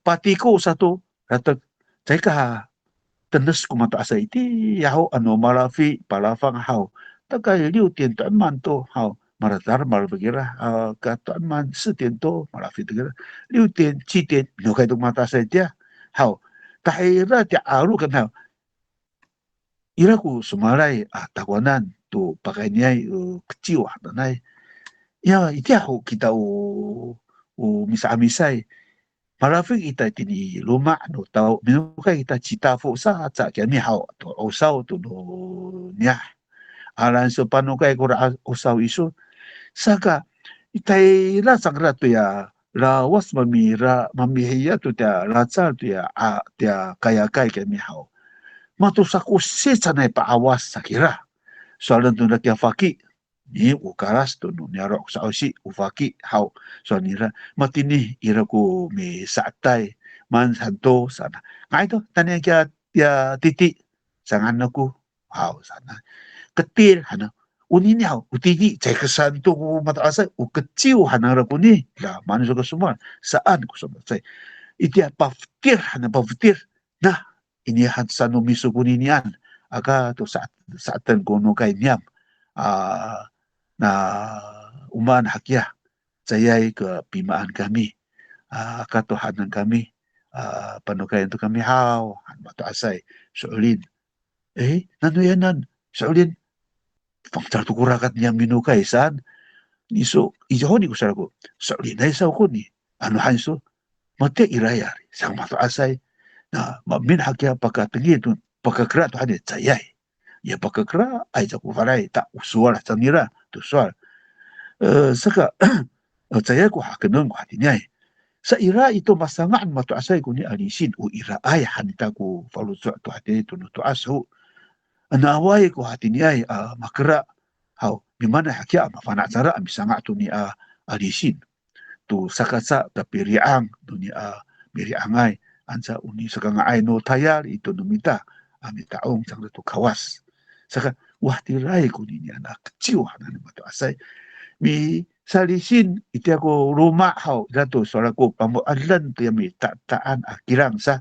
Patiko sato, latek, caay ka tenes ko mato'asay itiya ho, ano malafi, palafang haw. 大概六点 to'eman to haw, maladal malafek ira, a, ka to'eman 四点 to malafi to kira. 六点, 七点, nokay to ko mato'asay itiya haw. Tahira tiya 'alo kami haw. Ira ko somowalay a takowanan to pakayniay, e, keciw hananay. Ya, itiya ho kita o, o misa'amisay. Malafek ita itini i loma' no tao, minokay kita citafo saca kiyami haw, to 'osaw to no niyah. Alaen so panokay kora 'osaw iso. Saka, itayra cangra toya lawac mamira, mamihiya to tiya lacal toya, a, tiya kayakay kiyami haw. Mato sako sicanay pa'awas sakira. Sowalen to nira kiya faki. Ni o kalas to no niyaro' ko sa'osi, o faki haw. Sowal nira, matini ira ko misa'etay, maan han to saan. Nga'ay to, taniya kiya, kiya titi, sanga'en ako haw saan. Ketil han, onini haw, o titi, caay ka saan to ko mato'asay, o keciw han nangra koni, la, maan iso ko somowal, saan ko somowal. Sa, itiya pafetir han, pafetir. Na, ini han saan no miso koninian, aka to sa, sa'eten ko nokay niyam. A, na, o maan hakiya, caayay ka pimaan kami. A, aka to hanen kami, a, panokayan to kami haw, han mato'asay, so'elin. E, nanoyanan, so'elin, fangcal to ko rakat niyam minokay saan. Iso, iso honi ko sowal ako, so'elinay saw koni. Ano han iso, matiya ira ya, saan ko mato'asay. Na, maemin hakiya pakatengil to, pakakera to han i, caayay. Ya pakakeraay sa ko falay, ta o sowal sa nira, to sowal. E, saka, e, caayay ko hakenon ko hatiniay. Sa ira ito masanga' no mato'asay koni a lisin, o iraay han ita ko faloco' to hatiniay to no to'as ho. Ano awaay ko hatiniay a makera haw, mimaanay hakiya a mafana' cangra a misanga' to ni a, a lisin. To sakaca kapiri'ang to ni a miri'angay, anca o nisakanga'ay no tayal ito no mita a mita'ong cangra to Kawas. Saka, wah, tiraay koninian a keciw hanan no mato'asay. Misalisin itiya ko loma' haw, ira to sowal ako pamo'eden toya mita'ta'an a kilang sa.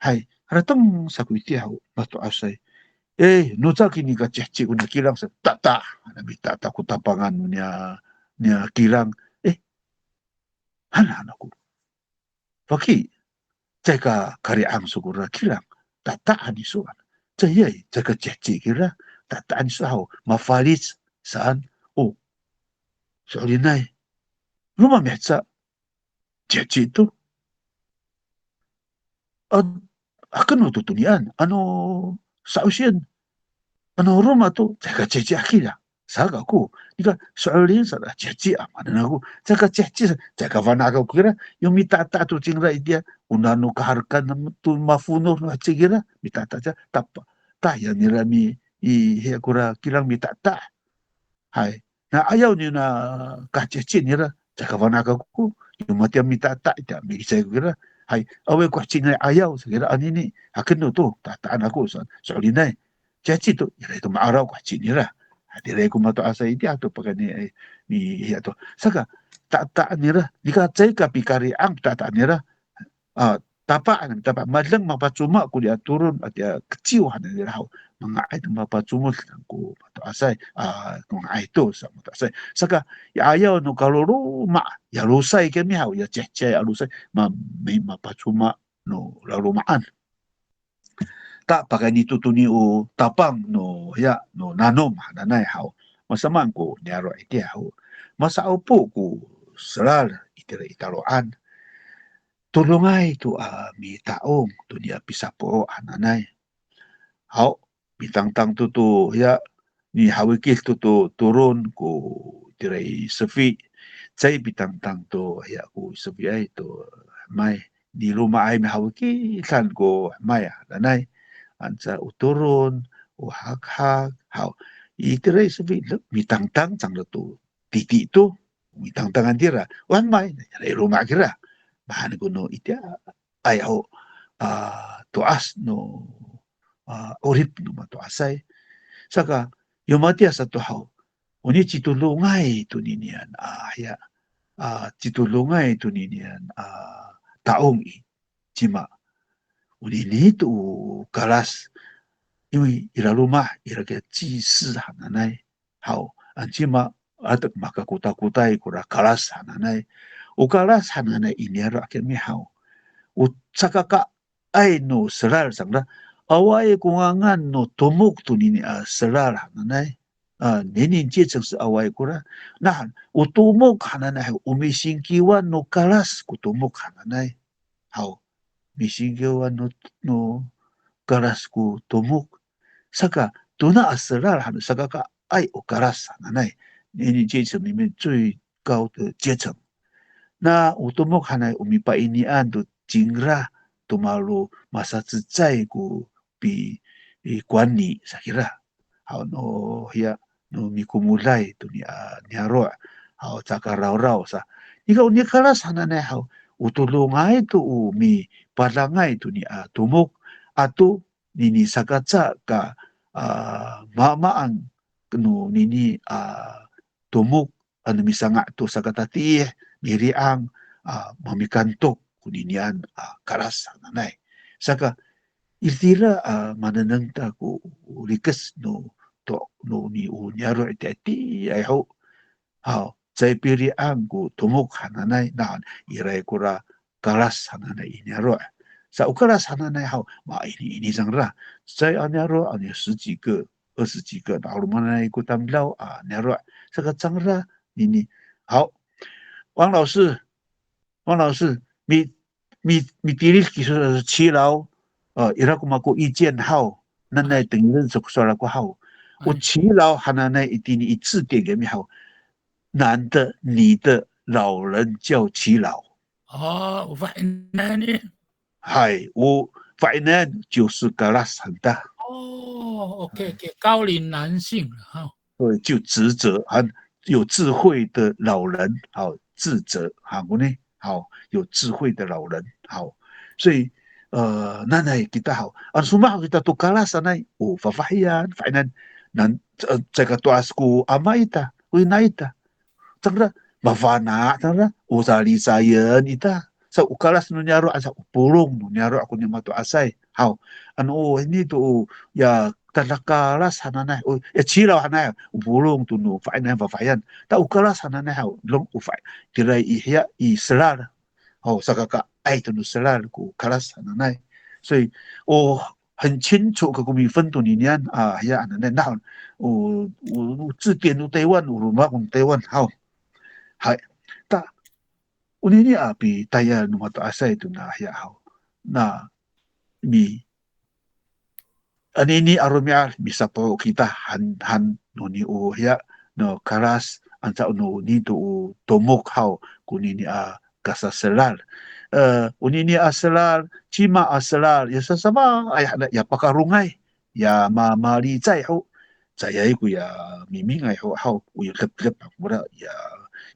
Hay, harateng sa ko itiya haw, mato'asay. E, no caki nika ciheci kona kilang sa, ta'ta'. Ana mita'ta' ko tapangan no niya, niya kilang. E, han han ako. Faki, caay ka kari'ang iso kora kilang, ta'ta'an iso. Caayay, caay ka ciheci kira, ta'ta'an iso haw, mafalic saan. O, so'elinay. Roma miheca, ciheci to. A, haken no to tonian, ano sa'osien, ano roma to, caay ka ciheci a kilang. Saka ko, nika so'elin sa ciheci a, maanen ako, caay ka ciheci sa, caay ka fana' kako kira, yo mita'ta' to cingra itiya, o nano kaharekan to mafonor no heci kira, mita'ta' sa, tapa, ta, ya nira mi, i, hiya kora kilang mita'ta'. Hay. Na ayaw nina kaheciheci nira, caay ka fana' kako, yo matiya mita'ta' itiya, milicay ko kira. Hay, awaay ko heci nira ayaw, sa kira anini, haken no to, ta'ta'an ako, sa, so'elinay. Ciheci to, ira to ma'araw ko heci nira. Hatiraay ko mato'asay itiya to pakayni, e, ni, hiya to. Saka, ta'ta'an nira, nika caay ka pikari'ang ta'ta'an nira, a, tapa', tapa', madeng mapacoma ko riya toron, a, tiya keciw hanan nira haw. Manga'ay to mapacomod ko mato'asay, a, manga'ay to sa mato'asay. Saka, ya ayaw no kaloloma', ya losay kiyami haw, ya ciheciay a losay, ma, mi, mapacoma no laloma'an. Ta pakayni to toni o tapang no, ya, no nanom hananay haw. Masamaan ko niyaro' itiya haw. Masa'opo ko selal itira i talo'an. Todongay to a mita'ong to niya pisaporo' hananay. Haw, mitangtang to to, ya, mihawikid to to toron ko itira i sefi. Caay pitangtang to, ya, ko sefiay to hemay. Niloma'ay mihawikidan ko hemay hananay. Anca o toron, o hakhak, haw. Itira i sefi, le, mitangtang cangra to titi to. Mitangtangan tira. O hemay, ira i loma' kira. Mahaen ko no itiya, ay ho, a, to'as no, a, 'orip no mato'asay. Saka, yo matiya sato haw, Oni citodongay toninian a hiya, a citodongay toninian a ta'ong i, cima, onini to o kalas, 因为 i laloma' ira kiya 祭司 hananay haw, an cima, atek makakotakotay kora kalas hananay. O kalas hananay i niyaro' kiyami haw, o sakakaay no selal cangra, awaay ko ngangan no tomok tonini a selal hananay. A, 年龄阶层 sa awaay kora. Na, o tomok hananay haw, o misingkiwan no kalas ko tomok hananay haw. Misingkiwan no, no kalas ko tomok. Saka, tona a selal han, sakakaay o kalas hananay. 年龄阶层里面最高的阶层. Na o tomok hanay o mipainian to cingra to malo masacecay ko pi, i, 管理 sakira. Haw no hiya, no mikomoday toni a niyaro'. Haw caka rawraw sa. Nika o nikalas hananay haw, o todongay to o mipadangay toni a tomok, ato nini sakaca ka, a, maamaan nonini a tomok, ano misanga' to sakatatiih, miri'ang, a, mamikantok koninian a kalas hananay. Saka, itira a manengneng ta ko rikec no to, noni o niyaro' itiya itiyaay ho. Haw, caay piri'ang ko tomok hananay, na iray kora kalas hananay i niyaro'. Sa o kalas hananay haw, mainiini cangra. Caay a niyaro', ano 十几个, 二十几个, na 'alomanay ko tamdaw a niyaro'. Saka cangra nini. Haw, 王老师, 王老师, mi, mi, mitilid kiso 耆老, a, ira ko mako 意见 haw, nanay tengilen so ko sowal ako haw. O 耆老 hananay itini i 字典 kiyami haw, 男的、女的、老人叫耆老. 哦, o fa'inayan i. Hay, o fa'inayan 就是 kalas han ta. 哦, OK, OK, 高龄男性了哈。对, 就智者, 很有智慧的老人, 好, 智者, 哈, 呢, 好, 有智慧的老人, 好. 所以, e, nanay kita haw, ano somowal kita to kalas sanay, o fafahiyan, fa'inayan, nan, e, caay ka to'as ko ama ita, o ina ita. Cangra, mafana', cangra, o salicayen ita. Sa o kalas no niyaro', sa o polong no niyaro' ko nimato'asay. Haw, ano, o, ini to, o, ya, tadakalas hananay, o, ya, 耆老 hananay, o polong to no fa'inayan, fafahiyan. Ta o kalas hananay haw, long o fa, tira i hiya, i selal. Haw, sakakaay to no selal ko kalas hananay. 所以, o, 很清楚 kako mifen to ninian, a, hiya hananay, na, o, o, o 字典 no Taywan, o roma ko no Taywan, haw. Hay. Ta, onini a pitayal no mato'asay to na hiya haw. Na, mi, anini a romi'ad misapo'o kita han, han noni o hiya, no kalas, anca noni to o tomok haw, konini a kasaselal. E, onini a selal, cima a selal, ya sasama, ay, ya pakarongay, ya mamalicay ho. Caay ko ya mimingay ho, haw, o ya depdep kora, ya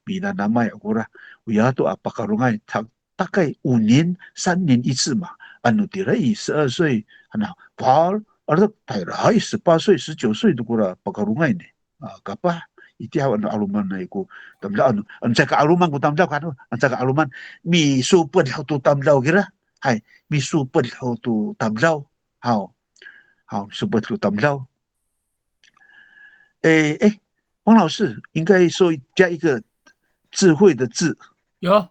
minanamay kora, o ya to a pakarongay, ta, 大概五年、三年一次嘛。Ano tira i 十二岁, hana, pal, ano tayra i 十八岁、十九岁 to kora pakarongay ne. A, kapah, itiya haw ano 'alomanay ko tamdaw, ano, ano caay ka 'aloman ko tamdaw, ano, ano caay ka 'aloman, misoped ho to tamdaw kira. Hay, misoped ho to tamdaw. Haw. Haw, misoped ho to tamdaw. 诶，诶，王老师，应该说加一个智慧的智，有。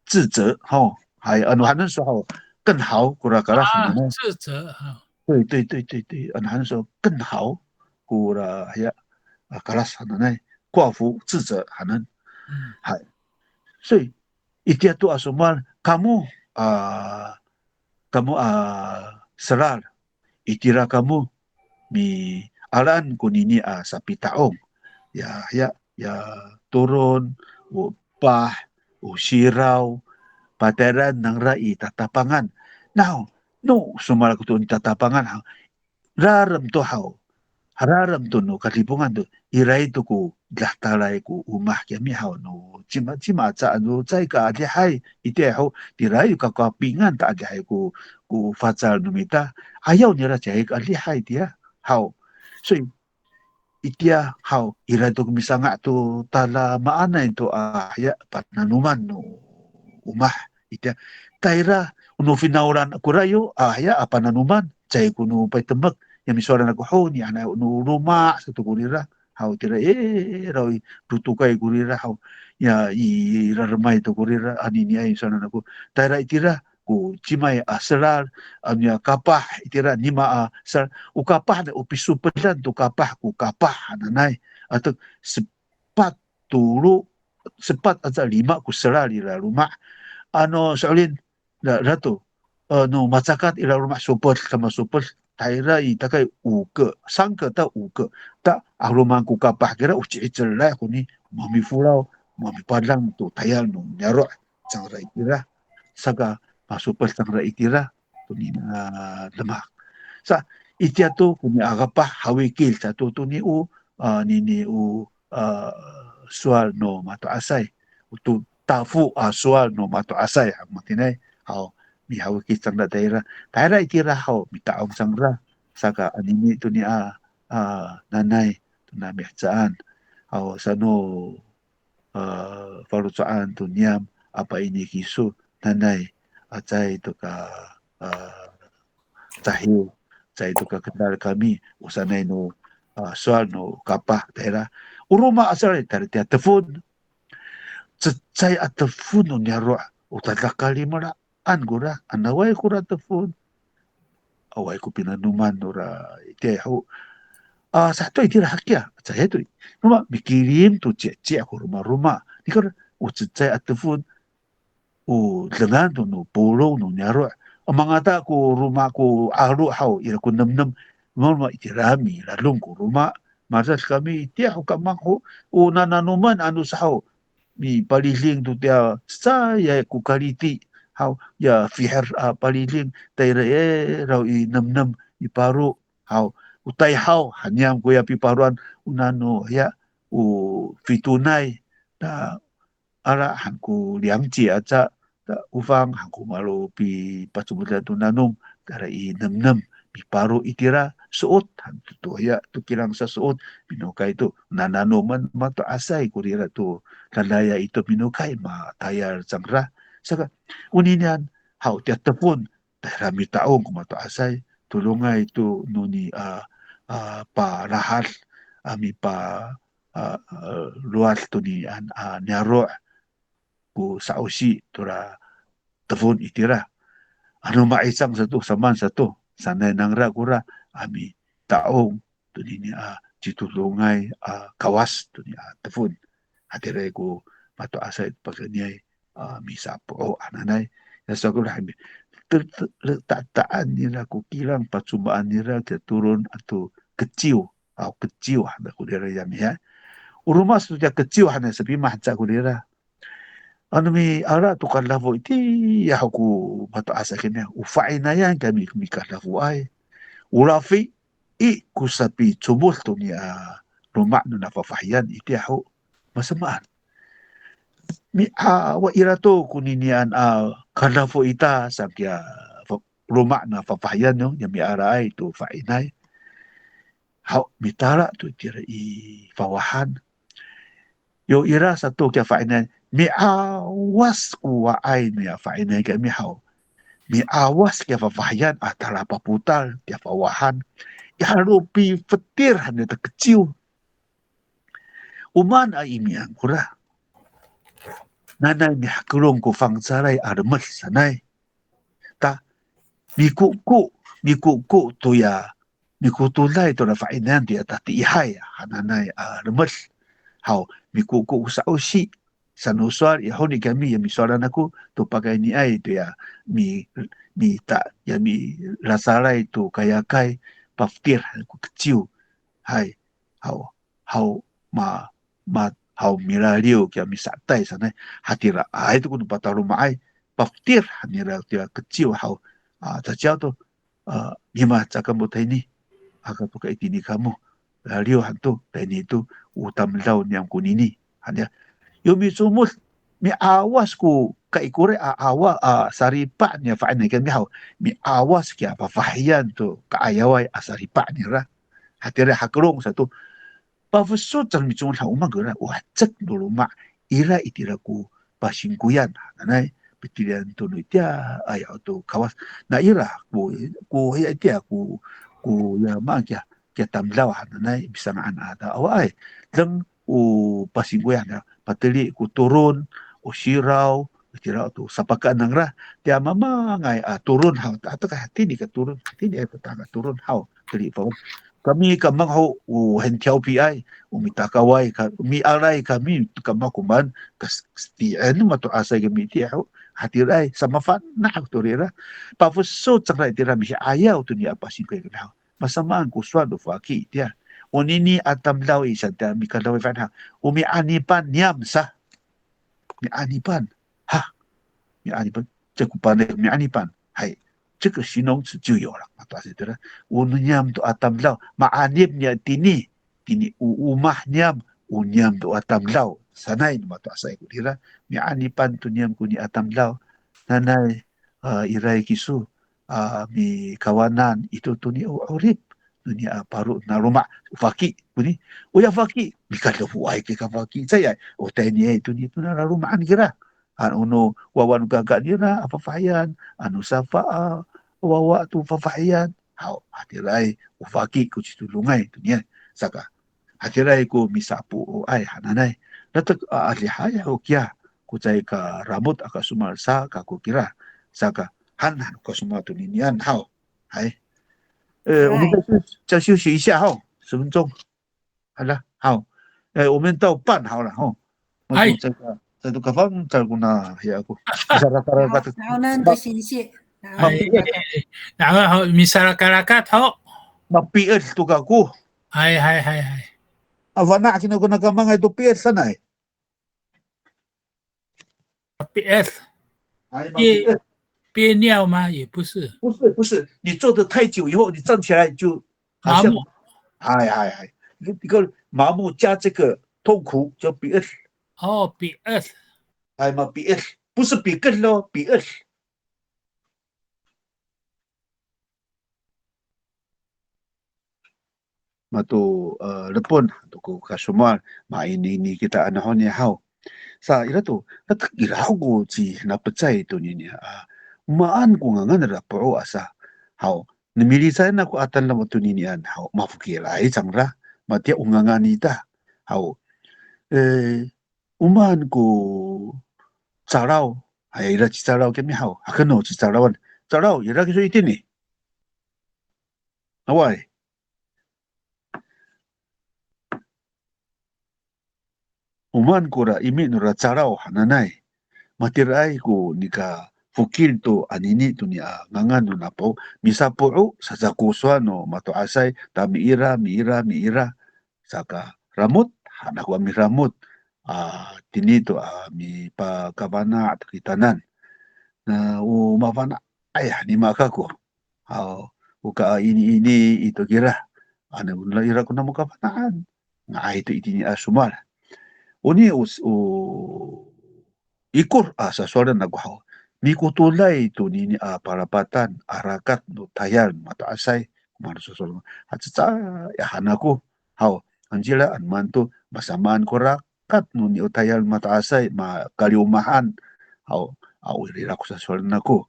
智者，吼，还有，ano hanen so haw, 更好，kora kalas 啊，hananay. 智者啊。对，对，对，对，对，ano hanen so 更好，kora, ya, a, kalas hananay, 括弧智者 hanen. 嗯。Hay. 所以, itiya to a somowal, kamo, a, kamo a selal, itira kamo mialaan konini a sapita'ong. Ya, ya, ya toron, o epah, o siraw, patayraen nangra i tatapangan. Naw, no somowal ako to i tatapangan haw, rarem to haw, rarem to no kadipongan to, iray to ko datalay ko omah kiyami haw no, cima, cima aca ano caay ka adihay, itiya ho, tiraay kakapingan ta adihay ko, ko facal no mita, ayaw nira caay ka adihay tiya haw. 所以, itiya haw, ira to ko misanga' to talamaanay to a, hiya, pananoman no omah itiya. Tayra, o no finawlan kora yo a, hiya, a pananoman, caay ko no paytemek, ya misowalan ako honi hanay, o no loma' sato korira haw, tira, e, raw i, totokay korira haw, ya, i, raremay to korira, aniniay misowalan ako. Tayra itira, ko cimay a selal, ano ya kapah itira, nima a selal. O kapah na, o pisopedan to kapah, ko kapah hananay. Ato sepat, tolo, sepat aca lima ko selal ira loma'. Ano so'elin, da, dato, ano macakat ira loma' soped, sama soped, tayra i takay oke, sangke ta oke. Ta, 'aloman ko kapah kira, o ci'icelay koni, mamifolaw, mamipadang to tayal no niyaro' cangra itira, saka masoped cangra itira, toni a demak. Sa, itiya to, koni a kapah, hawikid sato toni o, a, nini o, a, sowal no mato'asay. To tafo a sowal no mato'asay, a, matiniay. Haw, mihawikid cangra tayra. Tayra itira haw, mita'ong cangra. Saka anini toni a, a, nanay, tona mihecaan. Haw, sano a, faloco'an to niyam a paini kiso, nanay, a, caay to ka, a, cahiw, caay to ka kental kami, o sanay no, a, sowal no kapah tayra. O roma a sowal tayra tiya tefon. Cecay a tefon no niyaro', o tadakalimelaan kora, anaway kora tefon. Awaay ko pinanoman nora itiya ho. A, saheto itira hakiya, caay to. Roma, mikilim to ci'ci' ko romaroma. Nikawrira, o cecay a tefon, o dengan to no polong no niyaro'. A, mangata ko roma ko 'alo haw, ira ko nemnem. Roma, itira miladong ko roma. Mararid kami itiya ho kamang ho, o nananoman ano saho, mipaliding to tiya cecayay ko kaliti haw, ya fiher a paliding, tayra i, raw i nemnem i paro haw, o tayhaw han niyam koya piparoan, o nano ya, o fitonay, ta, ala han ko liyangci aca, ta, ofang han ko malo pipacomodan to nanom, tayra i nemnem, miparo itira, so'ot han to, to ya, to kilang sa so'ot, minokay to, nananoman mato'asay korira to, dadaya ito minokay matayal cangra. Saka, oninian, haw tiya tefon, tayra mita'ong ko mato'asay, todongay to noni a, a, palahad, a, mipa, a, a, lowad tonian a niyaro', ko sa'osi tora tefon itira. Ano ma'icang sato, samaan sato, sanay nangra kora a mita'ong tonini a citodongay a kawas toni a tefon. Hatiray ko mato'asay pakayniay a misapo'o hananay. Ya sowal ko rahmi. Ter-, ter-, ta'ta'an nira ko kilang pacomaan nira kiya toron ato keciw. Aw, keciw hananay korira yami ya. O roma sato tiya keciw hananay sapimah ca korira. Ano miala to kadafo itiya ho ko mato'asay kami, o fa'inayan kami mikadafoay. O lafi i ko sapicomod toni a loma' no na fafahiyan itiya ho. Masamaan. Mi'awa ira to koninian a kadafo ita saan kiya fa-, loma' na fafahiyan no, ya mialaay to fa'inay. Haw, mitala to itira i fawahan. Yo ira sato kiya fa'inay, mi'awas ko wa'ay niya fa'inay kami haw. Mi'awas kiya fafahiyan a talapapotal kiya fawahan. Ya halo pifetir han nira keciw. O maan a imian kora. Nanay mihakelong ko fangcalay a lemed sanay. Ta, mikoko, mikoko toya, mikotoday to na fa'inayan toya tatiihay hananay a lemed. Haw, mikoko ko sa'osi, sano sowal i honi kami ya misowalan ako to pakayniay toya mi, mita, ya milasalay to kayakay, pafetir ko keciw. Hay, haw, haw, ma, ma, haw milaliw kiya misa'etay sanay. Hatiraay to ko no pataloma'ay, pafetir han nira toya keciw haw. A, caciyaw to, a, mima ca kamo tayni, aka to ka itini kamo, laliw han to, tayni to, o tamdaw niyam konini han ya. Yo micomod, mi'awas ko kaikoray a awa, a saripa' niya fa'inay kami haw, mi'awas kiya fafahiyan to ka'ayaway a saripa' nira. Hatira hakelong sato, Pafeso' cangra micomod haw, o maan kora, o hecek no loma' ira itira ko pasingkoyan hananay, pitilian to no itiya ay ato kawas. Na ira ko, ko hiya itiya ko, ko ya maan kiya, kiya tamdaw hananay, pisanga'an a ta awaay. Deng o pasingkoyan a pateli ko toron, o siraw, itira to sapakaen nangra. Tiya mamangay a toron haw, ato ka hatini ka toron, hatini a tata'ang a toron haw, teli pa. Kami kama ho, o hentiyaopiay, o mitakaway, ka, mialay kami, kama komaen, kas, kasti'en no mato'asay kami itiya ho, hatiraay, samafana' to rira. Pafeso' cangra itira mihi'ayaw to niya pasingkoyan kami haw. Masamaan ko sowal no faki itiya. Onini a tamdaw i saan tiya mikadaway fana'. O mi'anipan niyam sa. Mi'anipan. Ha. Mi'anipan. 这个 panay mi'anipan. Hay. 这个形容词就有了。Mato'asay tira. O no niyam to a tamdaw. Ma'anip niya tini. Tini o omah niyam. O niyam to a tamdaw. Sanay no mato'asay ko rira. Mi'anipan to niyam koni a tamdaw. Nanay, a, iray kiso a mikawanan ito toni o 'orip noni a paro na loma', o faki koni. Oya faki, mikadafoay kay ka faki, caay, o tayniay toni tona laloma'an kira. Ano no wawa no kaka nira a fafahiyan, ano safa a wawa to fafahiyan. Haw, hatiraay o faki ko citodongay toniya. Saka, hatiraay ko misapo'oay hananay. Latek a adihay ho kiya ko caay ka ramod a kasomowal sa kako kira. Saka, han han ko kasomowal toninian haw. Hay. 呃，我们再休再休息一下哈，十分钟。好了，好。呃，我们到半好了哈。Hay. 再到 kafang 再过那 ya 过。Misarakat. Na'onen to singsi. Hay. Na'onen ho, misarakat ho. Mapi'ed to kako. Hay, hay, hay, hay. Afana' kina ko nakamangay to pi'ed sanay. Pi'ed. 哎，别，别尿吗？也不是。不是，不是，你坐得太久以后，你站起来就好像，麻木。哎，哎，哎，一个麻木加这个痛苦叫 pi'ed。哦，pi'ed。哎，ma pi'ed，不是 pi'ed 咯，pi'ed。 Mato, e, lepon to ko kasomowal, mainini kita anohoni haw. Sa ira to, latek ira ho ko cihinapecay tonini a, o maan ko ngangan ira po'o asa. Haw, no milicayan ako a tamdaw toninian haw, mafokilay cangra, matiya o ngangan ita. Haw, e, o maan ko Calaw, hay, ira ci Calaw kiyami haw, hakeno ci Calawan. Calaw, ira kiso itini. Awaay. O maan kora imi nora Calaw hananay. Matiraay ko nika fokil to anini toni a ngangan no napaw, misapo'o sa ko sowal no mato'asay, ta miira, miira, miira. Saka ramod, han ako a miramod. A, tini to a mipakafana' to kitanan. Na, o mafana'ay han i, maka ko. Haw, o ka ini, ini, ito kira. Ano, ira ko namo kafana'an. Nga'ay to itini a somowal. Oni o, o ikor a sasowalen ako haw. Mikotoday tonini a palapatan a rakat no tayal mato'asay. Ko maan sasowalen. Hacecay han ako. Haw, anocila ano maan to masamaan ko rakat noni o tayal mato'asay, makaliomahan. Haw, a, o ira ko sasowalen ako.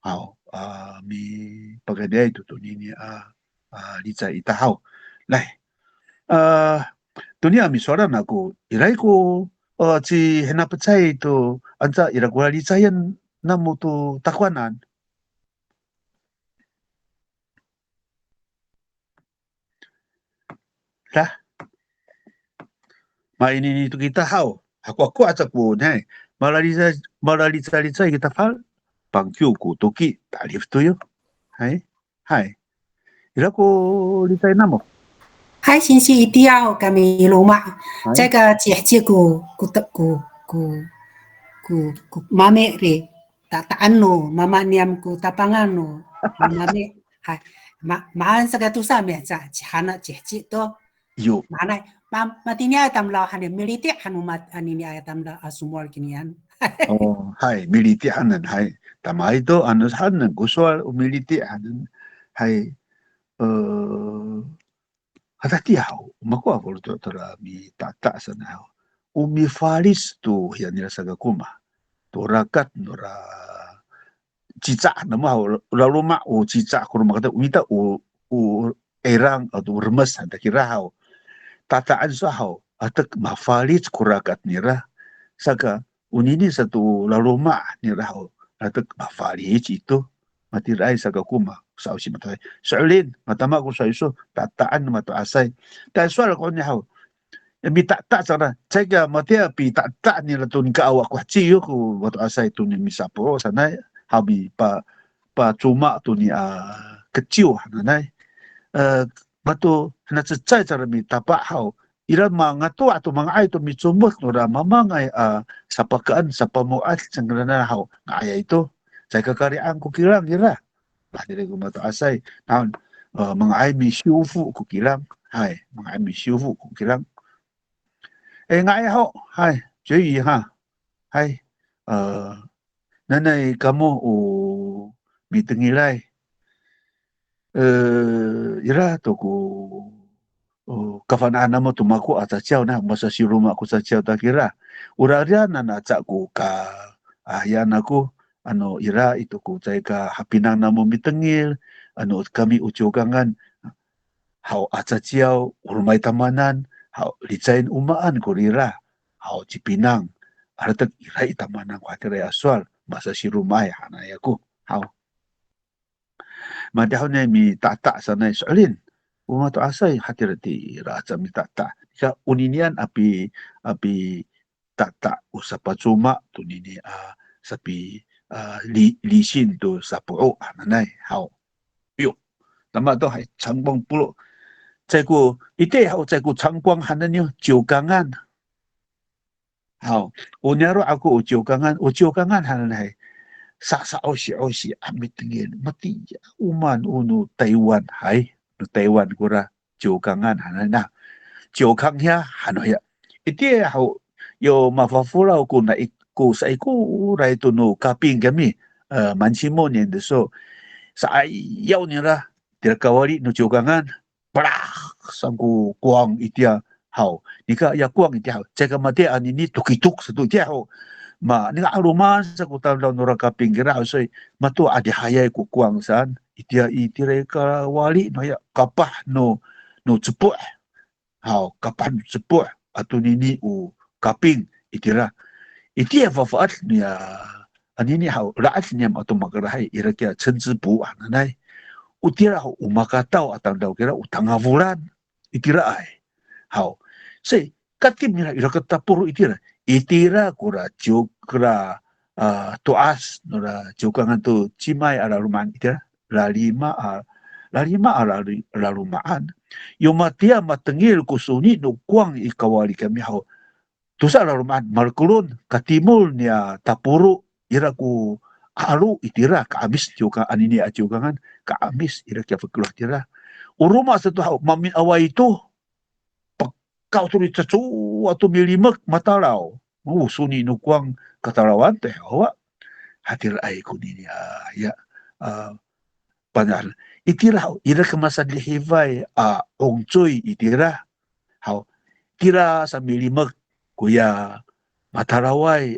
Haw, a, mipakayniay to tonini a, a, licay ita haw. Nay. A, toni a misowalan ako, iray ko, a, cihinapecay to, anca ira ko lalicayen namo to takowanan. Lah. Mainini to kita haw. Ako, ako aca ko, ne. Malalica, malalicalicay kita fal. Pangkiw ko toki, talif to yo. Hay. Hay. Ira ko licay namo. Hay, singsi, itiya ho kami loma'. Hay. Caay ka ciheci ko, ko, ko, ko, ko, ko mami ri. Tata'an no mama niyam ko tapangan no mami. Hay, ma, maan saka tosa miheca, cihana ciheci to. Yo. Maanay, ma, matini a tamdaw han, militi' han no mat, anini a tamdaw a somowal kinian. O, hay, militi' hanen, hay. Tamaay to, ano hanen ko sowal, o militi' hanen, hay. E, Hatira haw, mako ako to tora mita'ta' sanay haw. O mifalic to hiya nira saka koma. To rakat nora cica' namo haw, laloma' o cica' ko roma kata, o mita o, o 'irang ato remes han ta kira haw. Ta'ta'en sa haw, atek mafalic ko rakat nira. Saka, onini sato laloma' nira haw, atek mafalic ito. Matiraay saka koma, sa'osi mato'asay. So'elin, matama ko sa'osi, ta'ta'en mato'asay. Ta sowal ko ni haw. Mita'ta' cangra, caay ka matiya pita'ta' nira to nika awa ko heci yo ko mato'asay to ni misapo'o sanay, haw mipa, pacoma to ni a keciw hananay. E, mato, hana cecay cangra mitapa' haw. Ira mangato' ato manga'ay to micomod nora mamangay a sapakaen sapamo'ed cangraan haw nga'ayay to. Caay ka kari'ang ko kilang ira. Hatira ko mato'asay. Naw, e, manga'ay misiofo ko kilang. Hay, manga'ay misiofo ko kilang. E, nga'ay ho. Hay, 所以 ha. Hay, e, nanay kamo o mitengilay. E, ira to ko, o, kafana'an namo to mako a caciyaw na, masasiroma ko caciyaw ta kira. Ora riyanan aca ko ka, a, hiyan ako, ano ira ito ko caay ka hapinang namo mitengil, ano kami o Ciwkangan, haw a caciyaw, o roma i tamanan, haw licayen o maan ko rira, haw cipinang, alatek ira i tamanan ko hatiraay a sowal, masasiromaay hanay ako, haw. Matiya ho niya mita'ta' sanay so'elin. O mato'asay hatira tira aca mita'ta'. Nika oninian a pi, a pita'ta' o sapacoma tonini a sapi, a, li, lisin to sapo'o hananay. Haw. Yo. Tama to, hay, 长光部落. Caay ko, itiya haw caay ko 长光 hanan yo, Ciwkangan. Haw, o niyaro' ako o Ciwkangan, o Ciwkangan hananay. Sa, sa'osi'osi a mitengil, matiya o maan o no Taywan, hay, no Taywan kora Ciwkangan hananay na. Ciwkang hiya, hano hiya. Itiya ho, yo mafafolaw ko nai, ko saikoray to no kaping kami, e, mancimon niyan deso. Sa'ayaw nira, tira kawali no Ciwkangan, palak saan ko kowang itiya haw. Nika ya kowang itiya haw. Caay ka matiya anini tokitok sato itiya haw. Ma, nika 'aloman sa ko tamdaw nora kaping kira haw. Soy, mato adihayay ko kowang saan. Itiya itira i kawali no ya kapah no, no cepo'. Haw, kapah no cepo'. Ato nini o kaping itira. Itiya fafaed niya anini haw, la'ed niyam ato makarahay ira kiya 陈子堡 hananay. O tira haw, o makataw a tamdaw kira o Tangafolan. Itiraay. Haw. Sa, katim nira ira ko taporo itira. Itira kora ciw, kora, a, to'as nora Ciwkangan to cimay a laloma'an itira. Lalima a, lalima a lali, laloma'an. Yo matiya matengil ko soni no kowang i kawali kami haw. Tosa laloma'an, malekolon, katimol niya taporo, ira ko 'alo itira, ka'amis Ciwka, anini a Ciwkangan, ka'amis ira kiya fokeloh tira. O roma sato haw, maminaway to, pekaw to ricaco ato milimek matalaw. O soni no kowang katalawan to hawa. Hatiraay konini a, ya, a, panahal. Itira haw, ira ko masadihifay a 'ongcoy itira. Haw, tira sa milimek koya matalaway,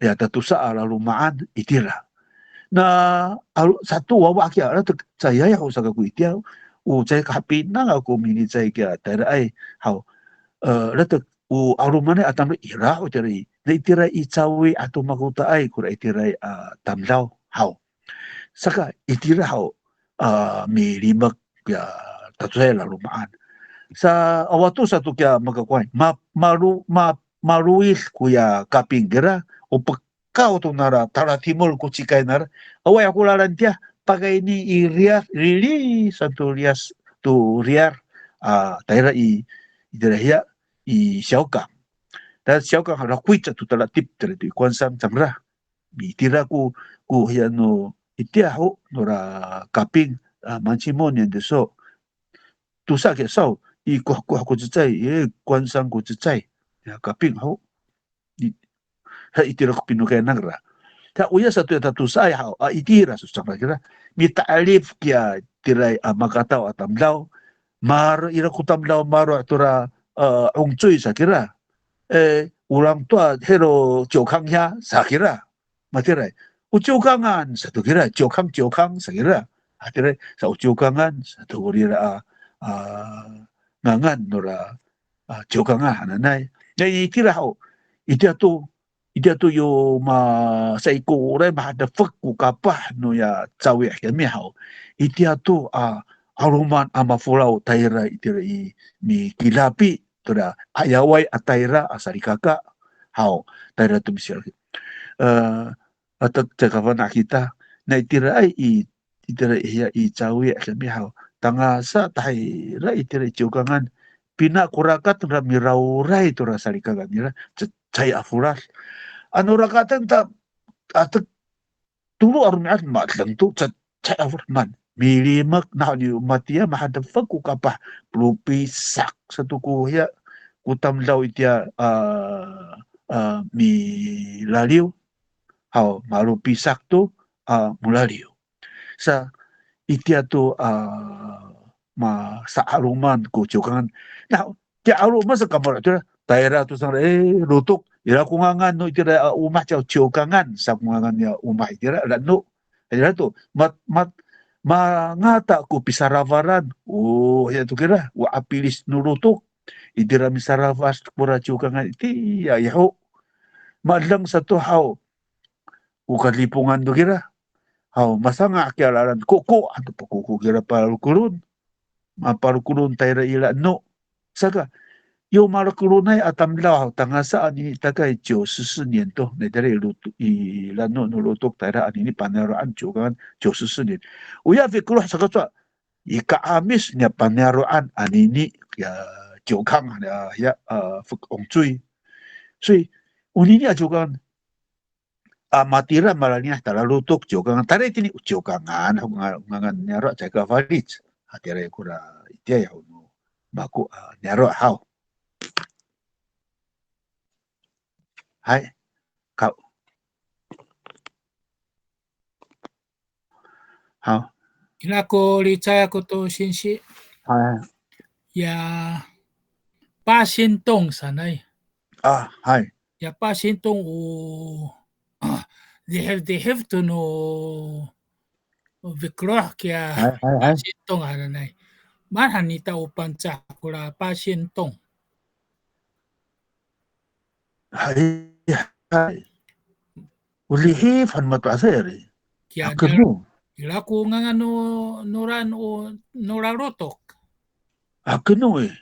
ya tatosa a laloma'an itira. Na, alo, sato wawa kiya, latek, caay ho sa kako itiya, o caay ka hapinang ako milicay kiya tayraay, haw, e, latek, o 'alomanay a tamdaw ira ho tira i, na itira i Cawi ato Makotaay, kora itira i, a, tamdaw, haw. Saka itira haw, a, milimek kiya tatosaay laloma'an. Sa awa to sato kiya makakowang, ma, malu, ma, malowid koya kaping kira, o pekaw to nara, talatimol ko cikay nara, awaay ko lalan tiya, pakayni i riyar, rili sato riyar, to riyar, a, tayra i, itira hiya, i Siyawkang. Tayra Siyawkang, lakowic to talatip, tayra to i Kwansang cangra. Itira ko, ko hiya no, itiya ho, nora kaping, a, mancimon niyan deso. Tosa kiya saw, i Kohkoh ko cecay, e, Kwansang ko cecay. Ya, kaping ho. I, ha, itira ko pinokay nangra. Ta oya sato ya tatosaay haw, a, itira so cangra kira. Mita'elif kiya tiraay a makataw a tamdaw. Maro' ira ko tamdaw maro' tora, e, 'ongcoy sa kira. E, olang to a hiro ciwkang hiya sa kira. Matiraay. O ciwkangan sato kira, ciwkang, ciwkang sa kira. Hatiraay, sa o ciwkangan sato ko rira a, a, ngangan nora, a, ciwkangan hananay. Na itira haw, itiya to, itiya to yo ma, saikoray mahadefek ko kapah noya Cawi' kiyami haw. Itiya to a, 'aloman a mafolaw tayra itira i mikilapi tora 'ayaway a tayra a salikaka haw, tayra to misial. E, ato caay kafana' kita, na itiraay i, itira hiya i Cawi' kiyami haw. Tangasa tahira itira i ciwkangan, pina ko rakat ra mirawray tora salikaka nira, ca-, caay a folad. Ano rakaten ta, atek tolo a romi'ad madeng to, ca-, caay a folad man. Milimek, naho ni matiya mahadefek ko kapah, palopisak sato ko hiya, ko tamdaw itiya, a, a, milaliw. Haw, malopisak to, a, molaliw. Sa, itiya to, a, ma, sa'aloman ko ciwkangan. Na, tiya 'aloman sa kamaro' tira, tayra to saan, e, lotok, ira ko ngangan no itira a omah ciyaw, ciwkangan sa ko ngangan niya omah itira, la'eno. Ira to, mat, mat, mangata ko pisarafaran. O, hiya to kira, o 'apilis no lotok. Itira misarafad kora ciwkangan itiya i ho. Madeng sato haw, o kadipongan to kira. Haw, masanga' kiya lalan koko, ato pakoko kira palokolon. Mapalokolon tayra i la'eno. Saka, yo malokolonay a tamdaw haw, tangasa anini takay 九十四年 to, na itira i lotok, i la'eno no lotok tayra anini paniyaro'an ciwkangan 九十四年. Oya fikoloh saka cowa, i ka'amis niya paniyaro'an anini, ya, ciwkang, ya, ya, a, fek 'ongcoy. 所以, onini a ciwkangan, a, matira malaliyah tala lotok ciwkangan, tala itini ciwkangan, nga-, ngangan niyaro' caay kafalic. A, tira kora itiya ya no mako, a, niyaro' haw. Hay. Ka-, Haw. Ira ko licay ako to singsi. Hay. Ya, pasintong sanay. A, hay. Ya, pasintong o, a, dihif, dihif to no fikoloh kiya. Hay, hay, hay. Pasintong hananay. Maan han ita o Pangcah kora pasintong. Hay, hay. O lihif han mato'asay ari. Kiya, akeno. Ira ko ngangan no, nora, no, nora lotok. Akeno e.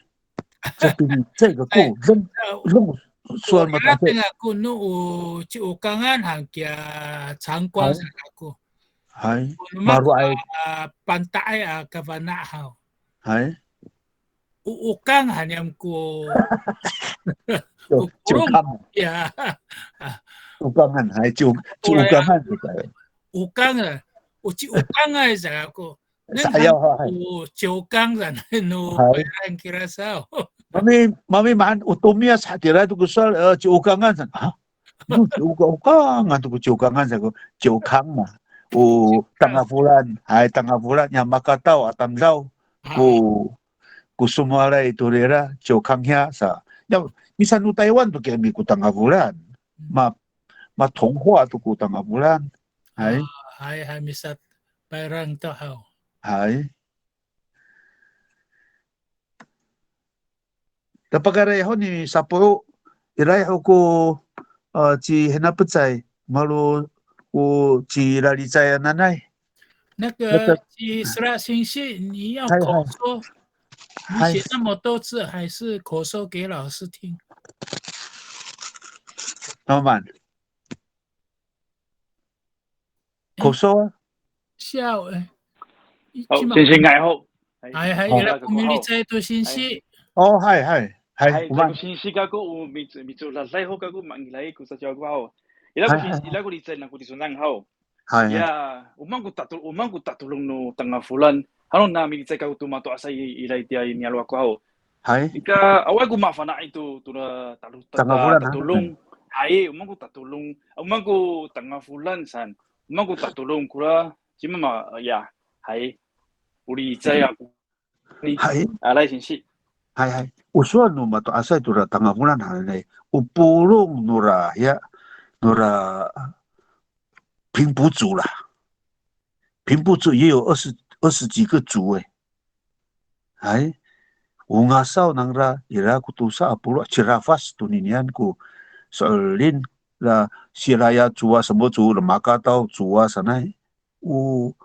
Sa pinicay kako. Ay, deng, a, deng, sowal mato'asay. Ira ko no, o, ci'okangan han kiya cangkwang sa kako. Hay. Maro'ay. A, panta'ay a kafana' haw. Hay. O'okang han niyam ko, ko kolong. Ci'okang. Ya. O'okangan, hay, ci'o-, ci'okangan. O'okang, o ci'okangay sa kako. Sa'ayaw, hay. O ci'okang sa no, hay. Payrang kira saw. Mami, mami maan o tomiyas hatira to ko sowal, e, ci'okangan sa. Ha? No, ci'oka-, 'okangan to ko ci'okangan sa ko, ci'okang na. O tangafolan, hay, tangafolan, ya makataw a tamdaw. Ko, ko somowalay to rira, ci'okang hiya sa. Ya, misano Taywan to kiyami ko tangafolan. Ma, matonghowa to ko tangafolan. Hay. A, hay, hay, misa Payrang to haw. Hay. Ta pakayraay ho ni Sapo'o, iraay ho ko, a, cihenapecay, malo ko cilalicay a nanay. 那个，那个，Cisra singsi，你要口说，嗨，嗨。你写那么多字，还是口说给老师听？Naman. Koso? Siya, e. O, singsi nga'ay ho. Hay, hay, ira ko milicay to singsi. O, hay, hay. Hay, hay, ko singsi kako, o, mi-, micodaday ho kako, mangilay ko saco ako haw. Ira ko singsi, ira ko licay nako tisowanan haw. Hay, hay. Ya, o maan ko tatol-, o maan ko tatolong no Tangafolan. Hano na milicay kako to mato'asay ira itiya i niyaro' ako haw. Hay. Nika, awaay ko mafana'ay to, to ra talo-, ta-, Tangafolan, tatolong. Hay, o maan ko tatolong, o maan ko Tangafolan san. O maan ko tatolong kora, cima ma, ya, hay. O licay ako. Hay. Aray singsi. Hay, hay. O sowal no mato'asay tora Tangafolan hananay. O polong nora, ya, nora 平埔族啦。平埔族也有二十，二十几个族哎。Hay. O ngasaw nangra ira ko tosa a polo' cirafas toninian ko so'elin la Siraya 族啊，什么族，Makataw 族啊 sanay. O,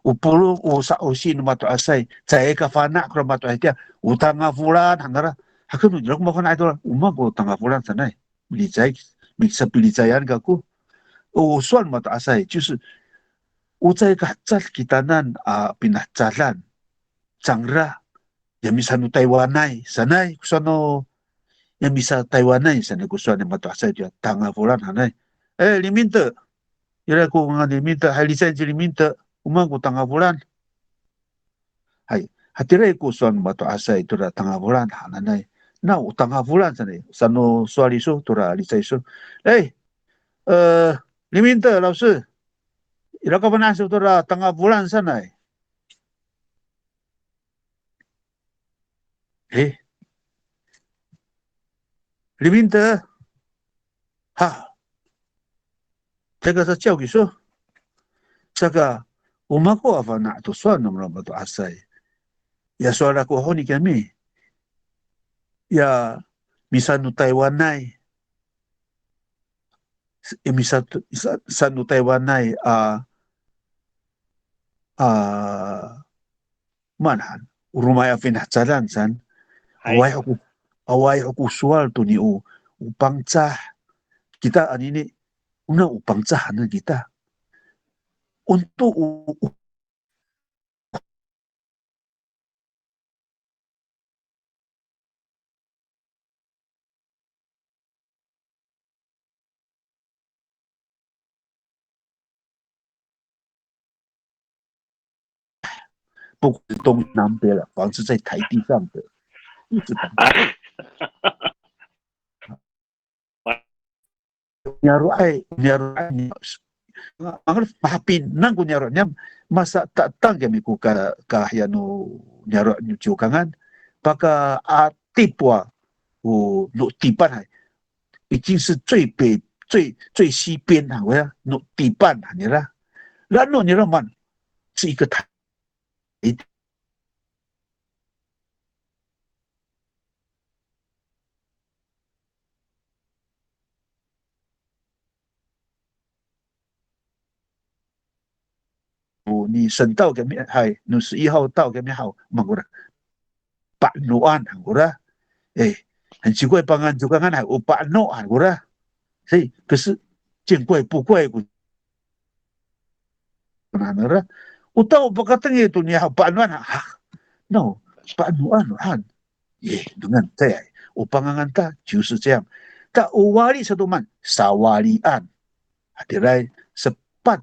o polong, o sa'osi no mato'asay, caay kafana' kora mato'asay tiya, o Tangafolan hanangra, hakeno nira ko mafana'ay to, o maan ko Tangafolan sanay, milicay, mi-, sapilicayan kako. O sowal no mato'asay, 就是, o caay kahecad kitanan a pinahecadan, cangra, ya misano Taywanay sanay, ko sowal no, ya misa Taywanay sanay ko sowal no mato'asay tiya, Tangafolan hanay. Eh, 李明德, ira ko ngangan 李明德, hay, licay ci 李明德, o maan ko Tangafolan. Hay, hatiraay ko sowal no mato'asay tora Tangafolan hananay. Na o Tangafolan sanay, sano sowal iso tora licay iso. Eh, eh, 李明德老师, ira ko kafana'an iso tora Tangafolan sanay. Eh. 李明德. Ha. Caay ka saciyaw kiso. Saka, o mako a fana' to sowal no mato'asay. Ya sowal ako honi kami. Ya, misano Taywanay. Ya misa, sa, sano Taywanay a, a, maan han, o romaay a finacadan san. Hay. Awaay ho ko, awaay ho ko sowal to ni o, o Pangcah. Kita anini, ona o Pangcah hanen kita. Onto o, o Pokok tong nampe la, 反正在台地上的，一直打。Niyaro'ay, niyaro'ay, nga, nga, mahapinang ko niyaro' niyam, masatatang kami ko ka, kahiya no niyaro' no Ciwkangan, pakaatip wa, o, no 底半 hay. 已经是最北，最，最西边 han koya, no 底半 han nira. La'eno nira maan, 是一个台 O, ni 省道 kami, hay, no 十一号道 kami haw, maan kora. Pa'enoan han kora. Eh, 很奇怪, pangangan Ciwkangan hay, o pa'eno han kora. 所以, 可是见怪不怪 ko nangra. O tao pakatengil to niya haw, pa'enoan ha. No, pa'enoan han. Eh, dengan 在, o pangangan ta 就是这样. Ta o wali sato maan, sawalian. Hatiraay sepat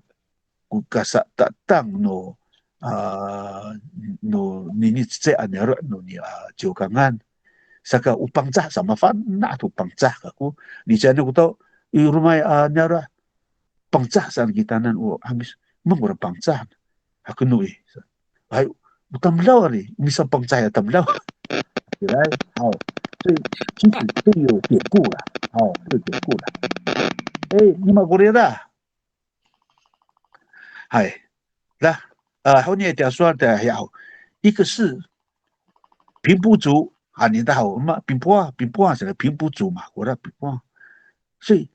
ko kasatatang no, a, no nini cecay a niyaro' no ni, a, Ciwkangan. Saka o Pangcah sa, mafana' to Pangcah kako. Licay ko tao, i romaay a niyaro' Pangcah saan kitanan o 'Amis, maan kora Pangcah. Hakeno i. Hay, o tamdaw ari, o misapangcahay a tamdaw. 对不对？好，所以其实都有典故了，哦，都有典故了。哎，你们过来了。嗨，来，呃，好，你也点说的，然后一个是平埔族啊，你的好嘛，平埔啊，平埔啊，是个平埔族嘛，我的平埔啊。所以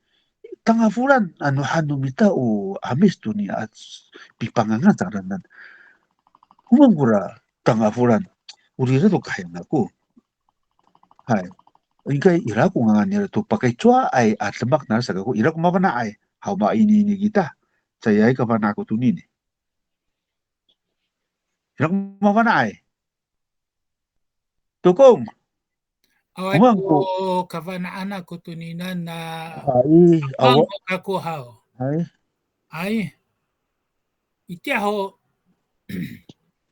Tangafolan, ano han no mita o 'Amis to niya a pipangangan cangraan. O maan kora Tangafolan, o rira to kahiyan ako. Hay. 应该 ira ko ngangan nira to pakaycowaay a demak nara sa kako, ira ko mafana'ay. Haw, mainiini kita. Caay ka fana' ako tonini. Ira ko mafana'ay. Tokong. Awaay ko kafana'an ako toninian na. Hay, awa. Kako haw. Hay. Ay. Itiya ho,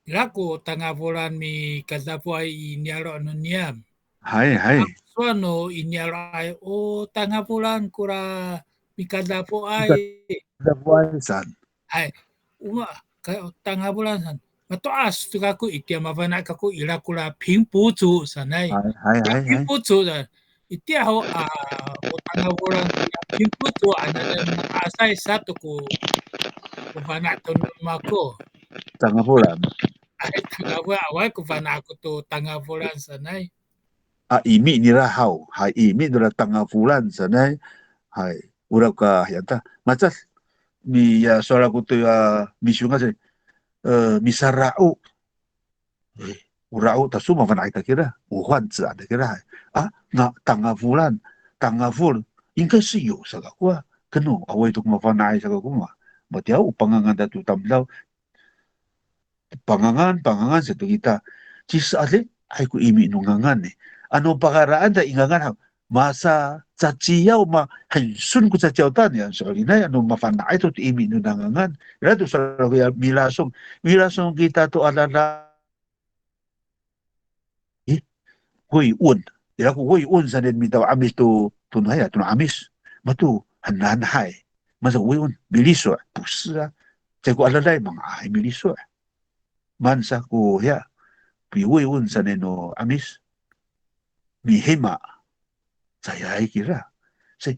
ira ko Tangafolan mikadafoay i niyaro' no niyam. Hay, hay. Sowal no i niyaro'ay, o Tangafolan kora mikadafoay. Mikadafoay saan. Hay, o ma, ka, Tangafolan saan. Mato'as to kako itiya mafana' kako ira kora 平埔族 sanay. Hay, hay, hay, hay. 平埔族 da. Itiya ho, a, o Tangafolan ira 平埔族 hananay mato'asay sato ko, ko fana' to no mako. Tangafolan. Ay, Tangafolan, awaay ko fana' ako to Tangafolan sanay. A, imi nira haw, hay, imi nira Tangafolan sanay, hay, ora ka hiya ta, macad, mi, ya, sowal ako to ya, misiyonga sa, e, misarao, e, o rao taso mafana'ay ta kira, o 换字 a ta kira, hay, a, nga, Tangafolan, Tangafol, 应该是有 sa kako a, keno, awaay to ko mafana'ay sa kako ma, matiya o pangangan ta to tamdaw, pangangan, pangangan sato kita. Ci Sa'adiay ko imi no ngangan i. Ano pakaraan ta i ngangan haw, masa caciyaw ma, 很顺 ko caciyaw ta niya, so'elinay ano mafana'ay to to imi no ngangan. Ira to sa ko ya milasong, milasong kita to adada. E, 慰问. Ira ko 慰问 sanay mita o 'Amis to, to no haya, to no 'Amis. Mato, 很难 hay. Masa 慰问, miliso', 不是 a. Caay ko adadaay manga'ay miliso'. Maan sa ko hiya, pi慰问 sanay no 'Amis. Mihima. Caay kira. Sa,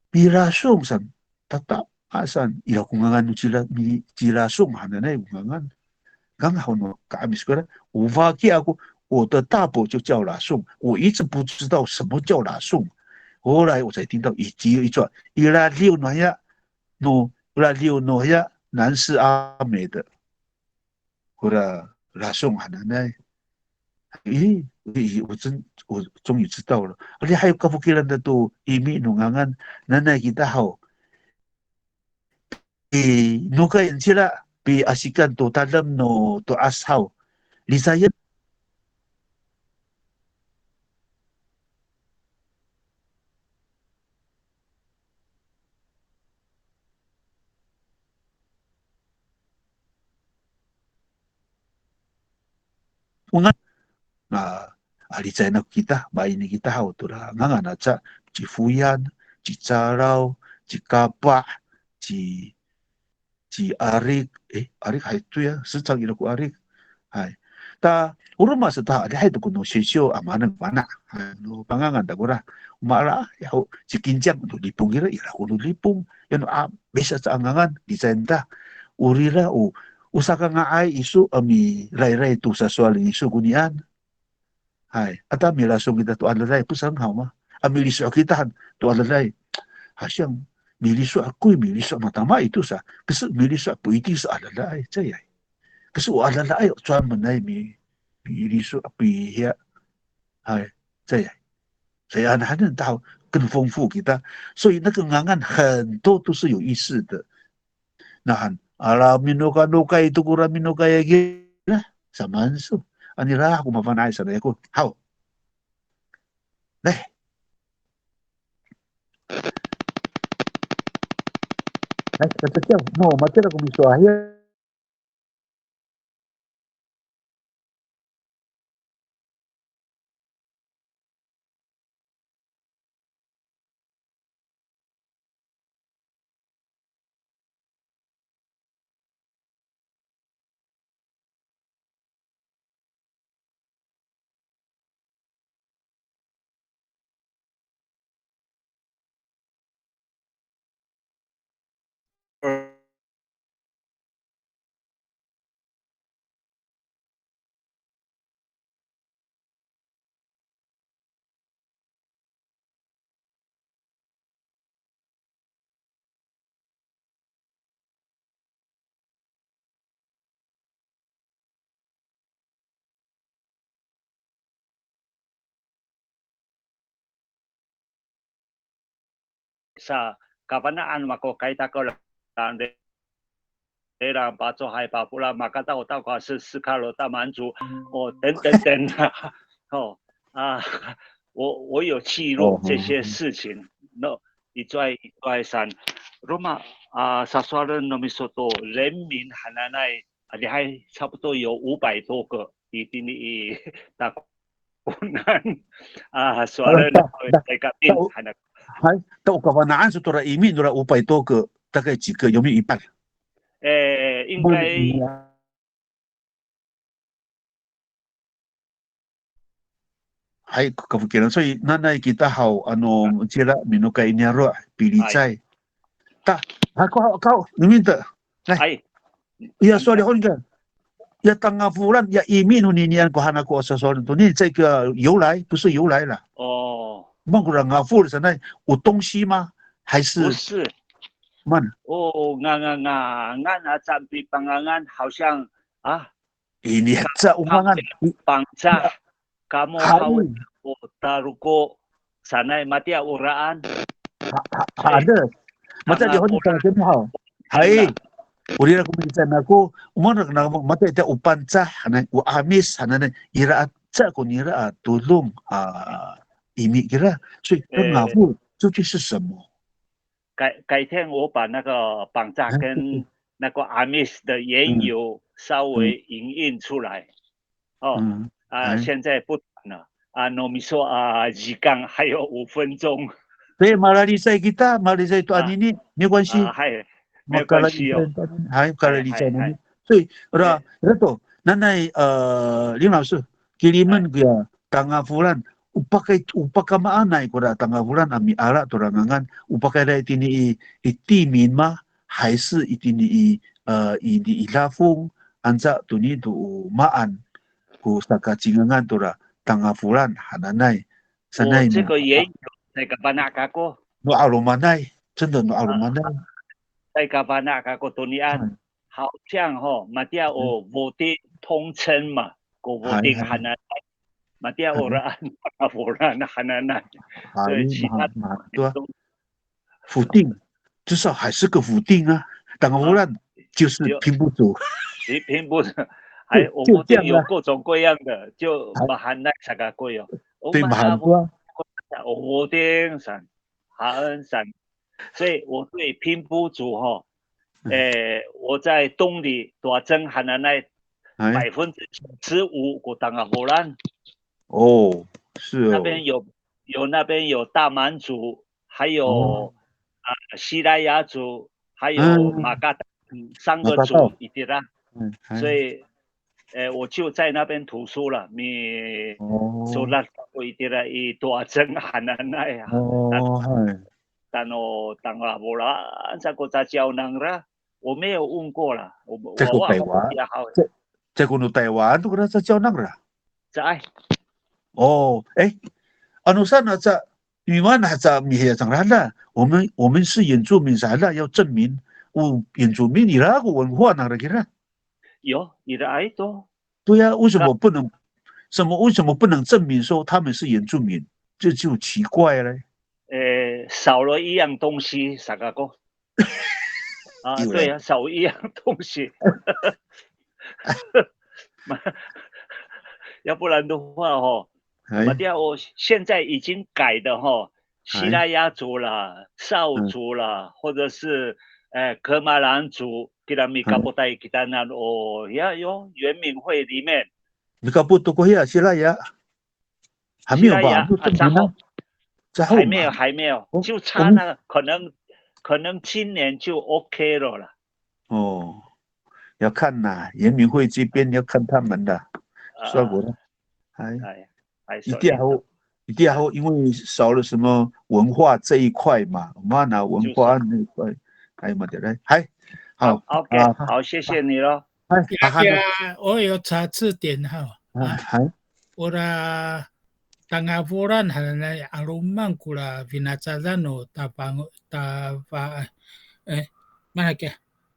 milasong san, tata, a san, ira ko ngangan no cila, mi, cilasong hananay ko ngangan. Ngangan ho no ka'amis kora, o faki ako, 我的大伯就叫 Lasong, 我一直不知道什么叫 Lasong. 后来我才听到，一直一直，i radiw no hiya, no, radiw no hiya, 南势阿美的。 Kora Lasong hananay. I, i, 我真，我终于知道了。Adihay ko kafokilan to imi no ngangan, nanay kita haw. Pi, nokay cila, piasikan to tadem no to'as haw. Licayen. O ngangan, a, a, licayen ako kita, maini kita haw tora ngangan aca, ci Foyan, ci Calaw, ci Kapah, ci, ci Arik, e, Arik hay to ya, 市长 ira ko Arik. Hay. Ta, o roma sa ta, adihay to ko no sisiw, a, maan ko fana'. Hay, no pangangan ta kora. O mala, ya, ho, ci Kincang, no Lipong ira, ira ko no Lipong. Ya no, a, bisa sa a ngangan, licayen ta. O rira, o, o sakanga'ay iso, a, mirayray to sasowalen iso konian. Hay, ata milasong kita to adadaay, 不是很好吗？A, miliso' kita han to adadaay. 好像 miliso' ako, miliso' matama ito sa. 可是 miliso' 不一定是 adadaay, caay. 可是 o adadaay, 专门来 mi, miliso' pihiya. Hay, caay. 所以 han, han, 很丰富 kita. 所以那个 ngangan 很多都是有意思的。 Nahan, ala minokanokay to kora minokay a kira, samaan so. Anira ko mafana'ay sanay ako. Haw. Leh. Leh, kaceciyaw. No, matira ko miso ahiya. Sa kafana'an mako kaytakolan, 雷狼、巴走海、巴布拉、马卡道、道卡斯、斯卡罗、大满足，哦，等等等，哦，啊，我，我有记录这些事情。那一转一转三，Roma, a, sasowalen no miso to 人名 hananay, a, 你还差不多有五百多个，一定一大 Konan, a, sowalen, ta, ta, hay, ta o kafana'an iso tora imi nora 五百多个, 大概几个, 有没有一半? 诶，应该 hay, kafokilan. 所以 nanay kita haw, ano, cira minokay niyaro', pilicay. Ta, ako, ako, niminta. Ay. Ay. Iya, sowal ko nika. Ya, Tangafolan, ya, imi no ninian ko han ako a sasowal to. 你这个由来，不是由来啦。哦。Maan kora ngafol sanay, 有东西吗？还是？不是。Maan. O, nga, nga, nga, ngan a campi pangangan, 好像, a, ini haca o ngangan. Pangcah. Kamo haw, o taroko sanay, matiya o raan. Ha, ha, hay. Matiya o raan sanay haw. Hay. Orira ko milicay nako, o maan ko namo, matiya o Pangcah hananay, o 'Amis hananay, ira aca ko nira a todong a imi kira. 所以 ngafol 究竟是什么？改，改天我把那个 Pangcah 跟那个 'Amis 的缘由稍微影印出来。哦，嗯，啊，哎。现在不谈了。啊，no miso, a, 时间还有五分钟。对，malalicay kita, malalicay to anini, 没关系。啊，还，没关系哦。Malalicay to anini, hay, malalicay anini. 所以, ira, ira to, nanay, e, 林老师, kilimen koya Tangafolan, o pakay, o pakamaanay kora Tangafolan a miala tora ngangan, o pakayra itini i, i 地名吗？还是 itini i, e, i, i dafong, anca toni to o maan ko sakacingangan tora Tangafolan hananay. Sanay. 这个也有 caay kafana' kako. No 'alomanay, 真的 no 'alomanay. Caay kafana' kako tonian. 好像 ho, matiya o foting 通称嘛, ko foting hananay. Matiya o raan, Tangafolan hananay. 对，其他的都 foting, 至少还是个 foting 啊。Tangafolan 就是平埔族。平，平埔族，还，就，我们就这样啊。有各种各样的，就 mahaenay saka ko 有。对，mahaen 啊。O foting san, haen san. 所以我对平埔族 ho, 嗯。诶，我在东里 Toaceng hananay, 哎。百分之九十五 ko Tangafolan。哦，是哦。那边有，有，那边有大满族， 还有，哦。啊，西拉雅族，还有，嗯。Makata，嗯，三个族，Makata。Itira。嗯，哎。所以，呃，我就在那边读书了。Mi，哦。Sowal kako itira i Toaceng hananay a. 哦，嗨。Tano, tano Tangafolan sa ko caciyaw nangra. 我没有问过啦，我，我，Caay ko Taywan, caay, caay ko no Taywan to kora caciyaw nangra. Caay. O, e, ano saan aca, mimaan aca mihiya cangra, 我们，我们是原住民 sa 要证明，o 原住民 ira ko 文化 nangra kira. 有，iraay to. 对呀，为什么不能，什么，为什么不能证明说他们是原住民？这就奇怪了。呃，少了一样东西，saka ko。啊，对啊，少一样东西。要不然的话，吼，哎。Matiya 我现在已经改的，吼，哎。西拉雅族啦，邵族啦，嗯。或者是，呃，噶玛兰族，kira mikapotay kitanan, o, 呀，有原民会里面。Mikapot to ko hiya, 西拉雅。还没有吧？西拉雅，啊，没有证明呢。还没有，还没有，哦，就差那个，可能，可能今年就 OK 了啦。哦，要看啦，原民会这边要看他们的效果了。哎。哎，一定还会，一定还会因为少了什么文化这一块嘛，mana 文化那一块，还有嘛的嘞，嗨，好，OK，啊，好，谢谢你咯。嗨，好，好，我有查字典哈，啊，嗨。Ora Tangafolan hananay 'aloman kora finacadan no Tafang, Tafa, e, mana kiya,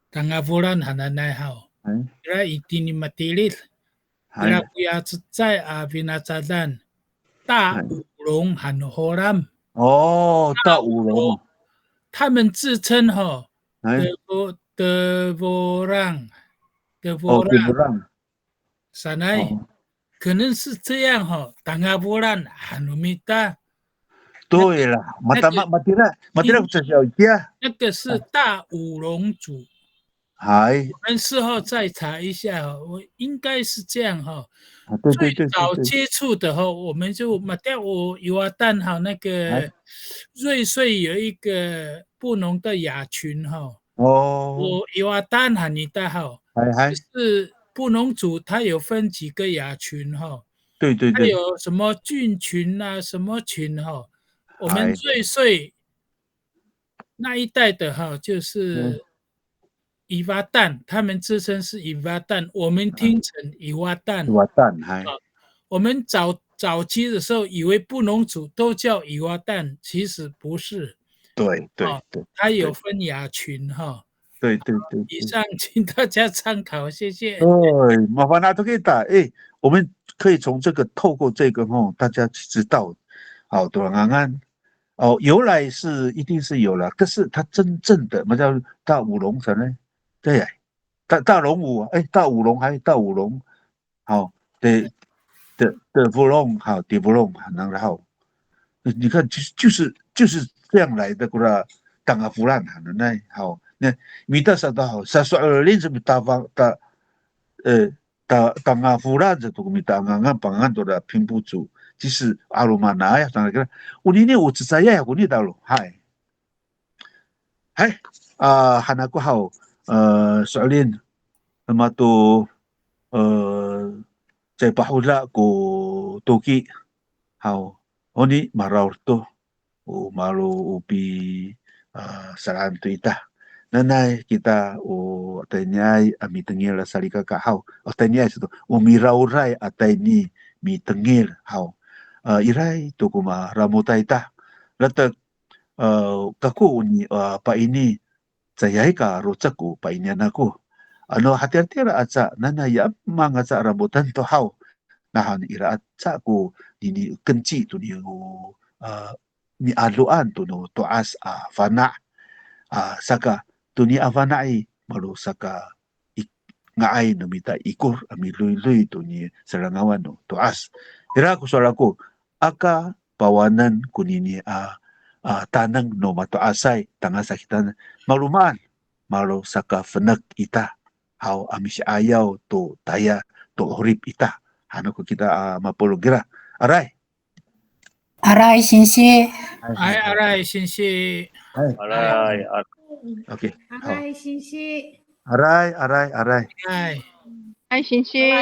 Tangafolan hananay haw. Ira itini matilid. Ira koya cecay a finacadan. 大武龙 han no Holam. O, 大武龙. 他们自称哈，德国，德国人，德国人。Sanay, 可能是这样哈，Tangafolan han no mita. 对了，matama，matira，matira 这小家。那个是大武龙族。嗨。我们事后再查一下哈，我应该是这样哈。啊，对，对，对，对，最早接触的哈，我们就，matiya o Iwatan 哈，那个瑞穗有一个布农的亚群哈。 哦。O Iwatan han ita haw. 嗨，嗨。就是布农族，它有分几个亚群哈。对对对，它有什么菌群啊，什么群哈，我们瑞穗那一带的哈，就是Iwatan，他们自称是Iwatan，我们听成Iwatan。瓦旦还我们早早期的时候以为布农族都叫Iwatan，其实不是，对对对，它有分亚群哈。对对对，以上请大家参考，谢谢。对，麻烦那都可以打，哎，我们可以从这个透过这个吼，大家知道，好，多安安，哦，由来是一定是有了，可是它真正的，什么叫大舞龙什么呢？对呀，大大龙舞，哎，大舞龙还是大舞龙，好，对对对，舞龙好，对舞龙，然后你看，就是就是就是这样来的，kora tangafolan 哈，那好，那 mita sato 好，saso'elin 什么大方大，呃，大 tangafolan 这都 mita angangan pangangan 都的平埔族，其实 'alomanay 当然 onini o cecayay ako ni talo, hay. Hay, a, han ako haw, e, so'elin, mato, e, caay pahoda ko toki haw, oni maraod to, o malo o pi, a, salaan to ita. Nanay kita o tayniay a mitengil a salikaka haw, o tayniay sato, o miraoday a tayni mitengil haw. A, iray to ko maramotay ita. Latek e, kako oni, e, paini, caay ka rocek ko painian ako. Ano hatiratir aca nanay ya mang aca ramotan to haw. Nahan ira aca ko nini kenci to ni, e, miadoan to no to'as a fana'. A, saka to ni a fana' i, malo saka i, nga'ay no mita ikor a miloyloy to ni serangawan no to'as. Ira ko sowal ako, aka pawanen konini a, a, taneng no mato'asay, tangasa kita malomaan, malo sakafenek ita haw a misi'ayaw to taya to 'orip ita. Hano ko kita a mapolong kira. Aray. Aray, singsi. Ay, aray, singsi. Aray. Aray, ar- Okay. Haw. Aray, singsi. Aray, aray, aray. Ay. Ay, singsi.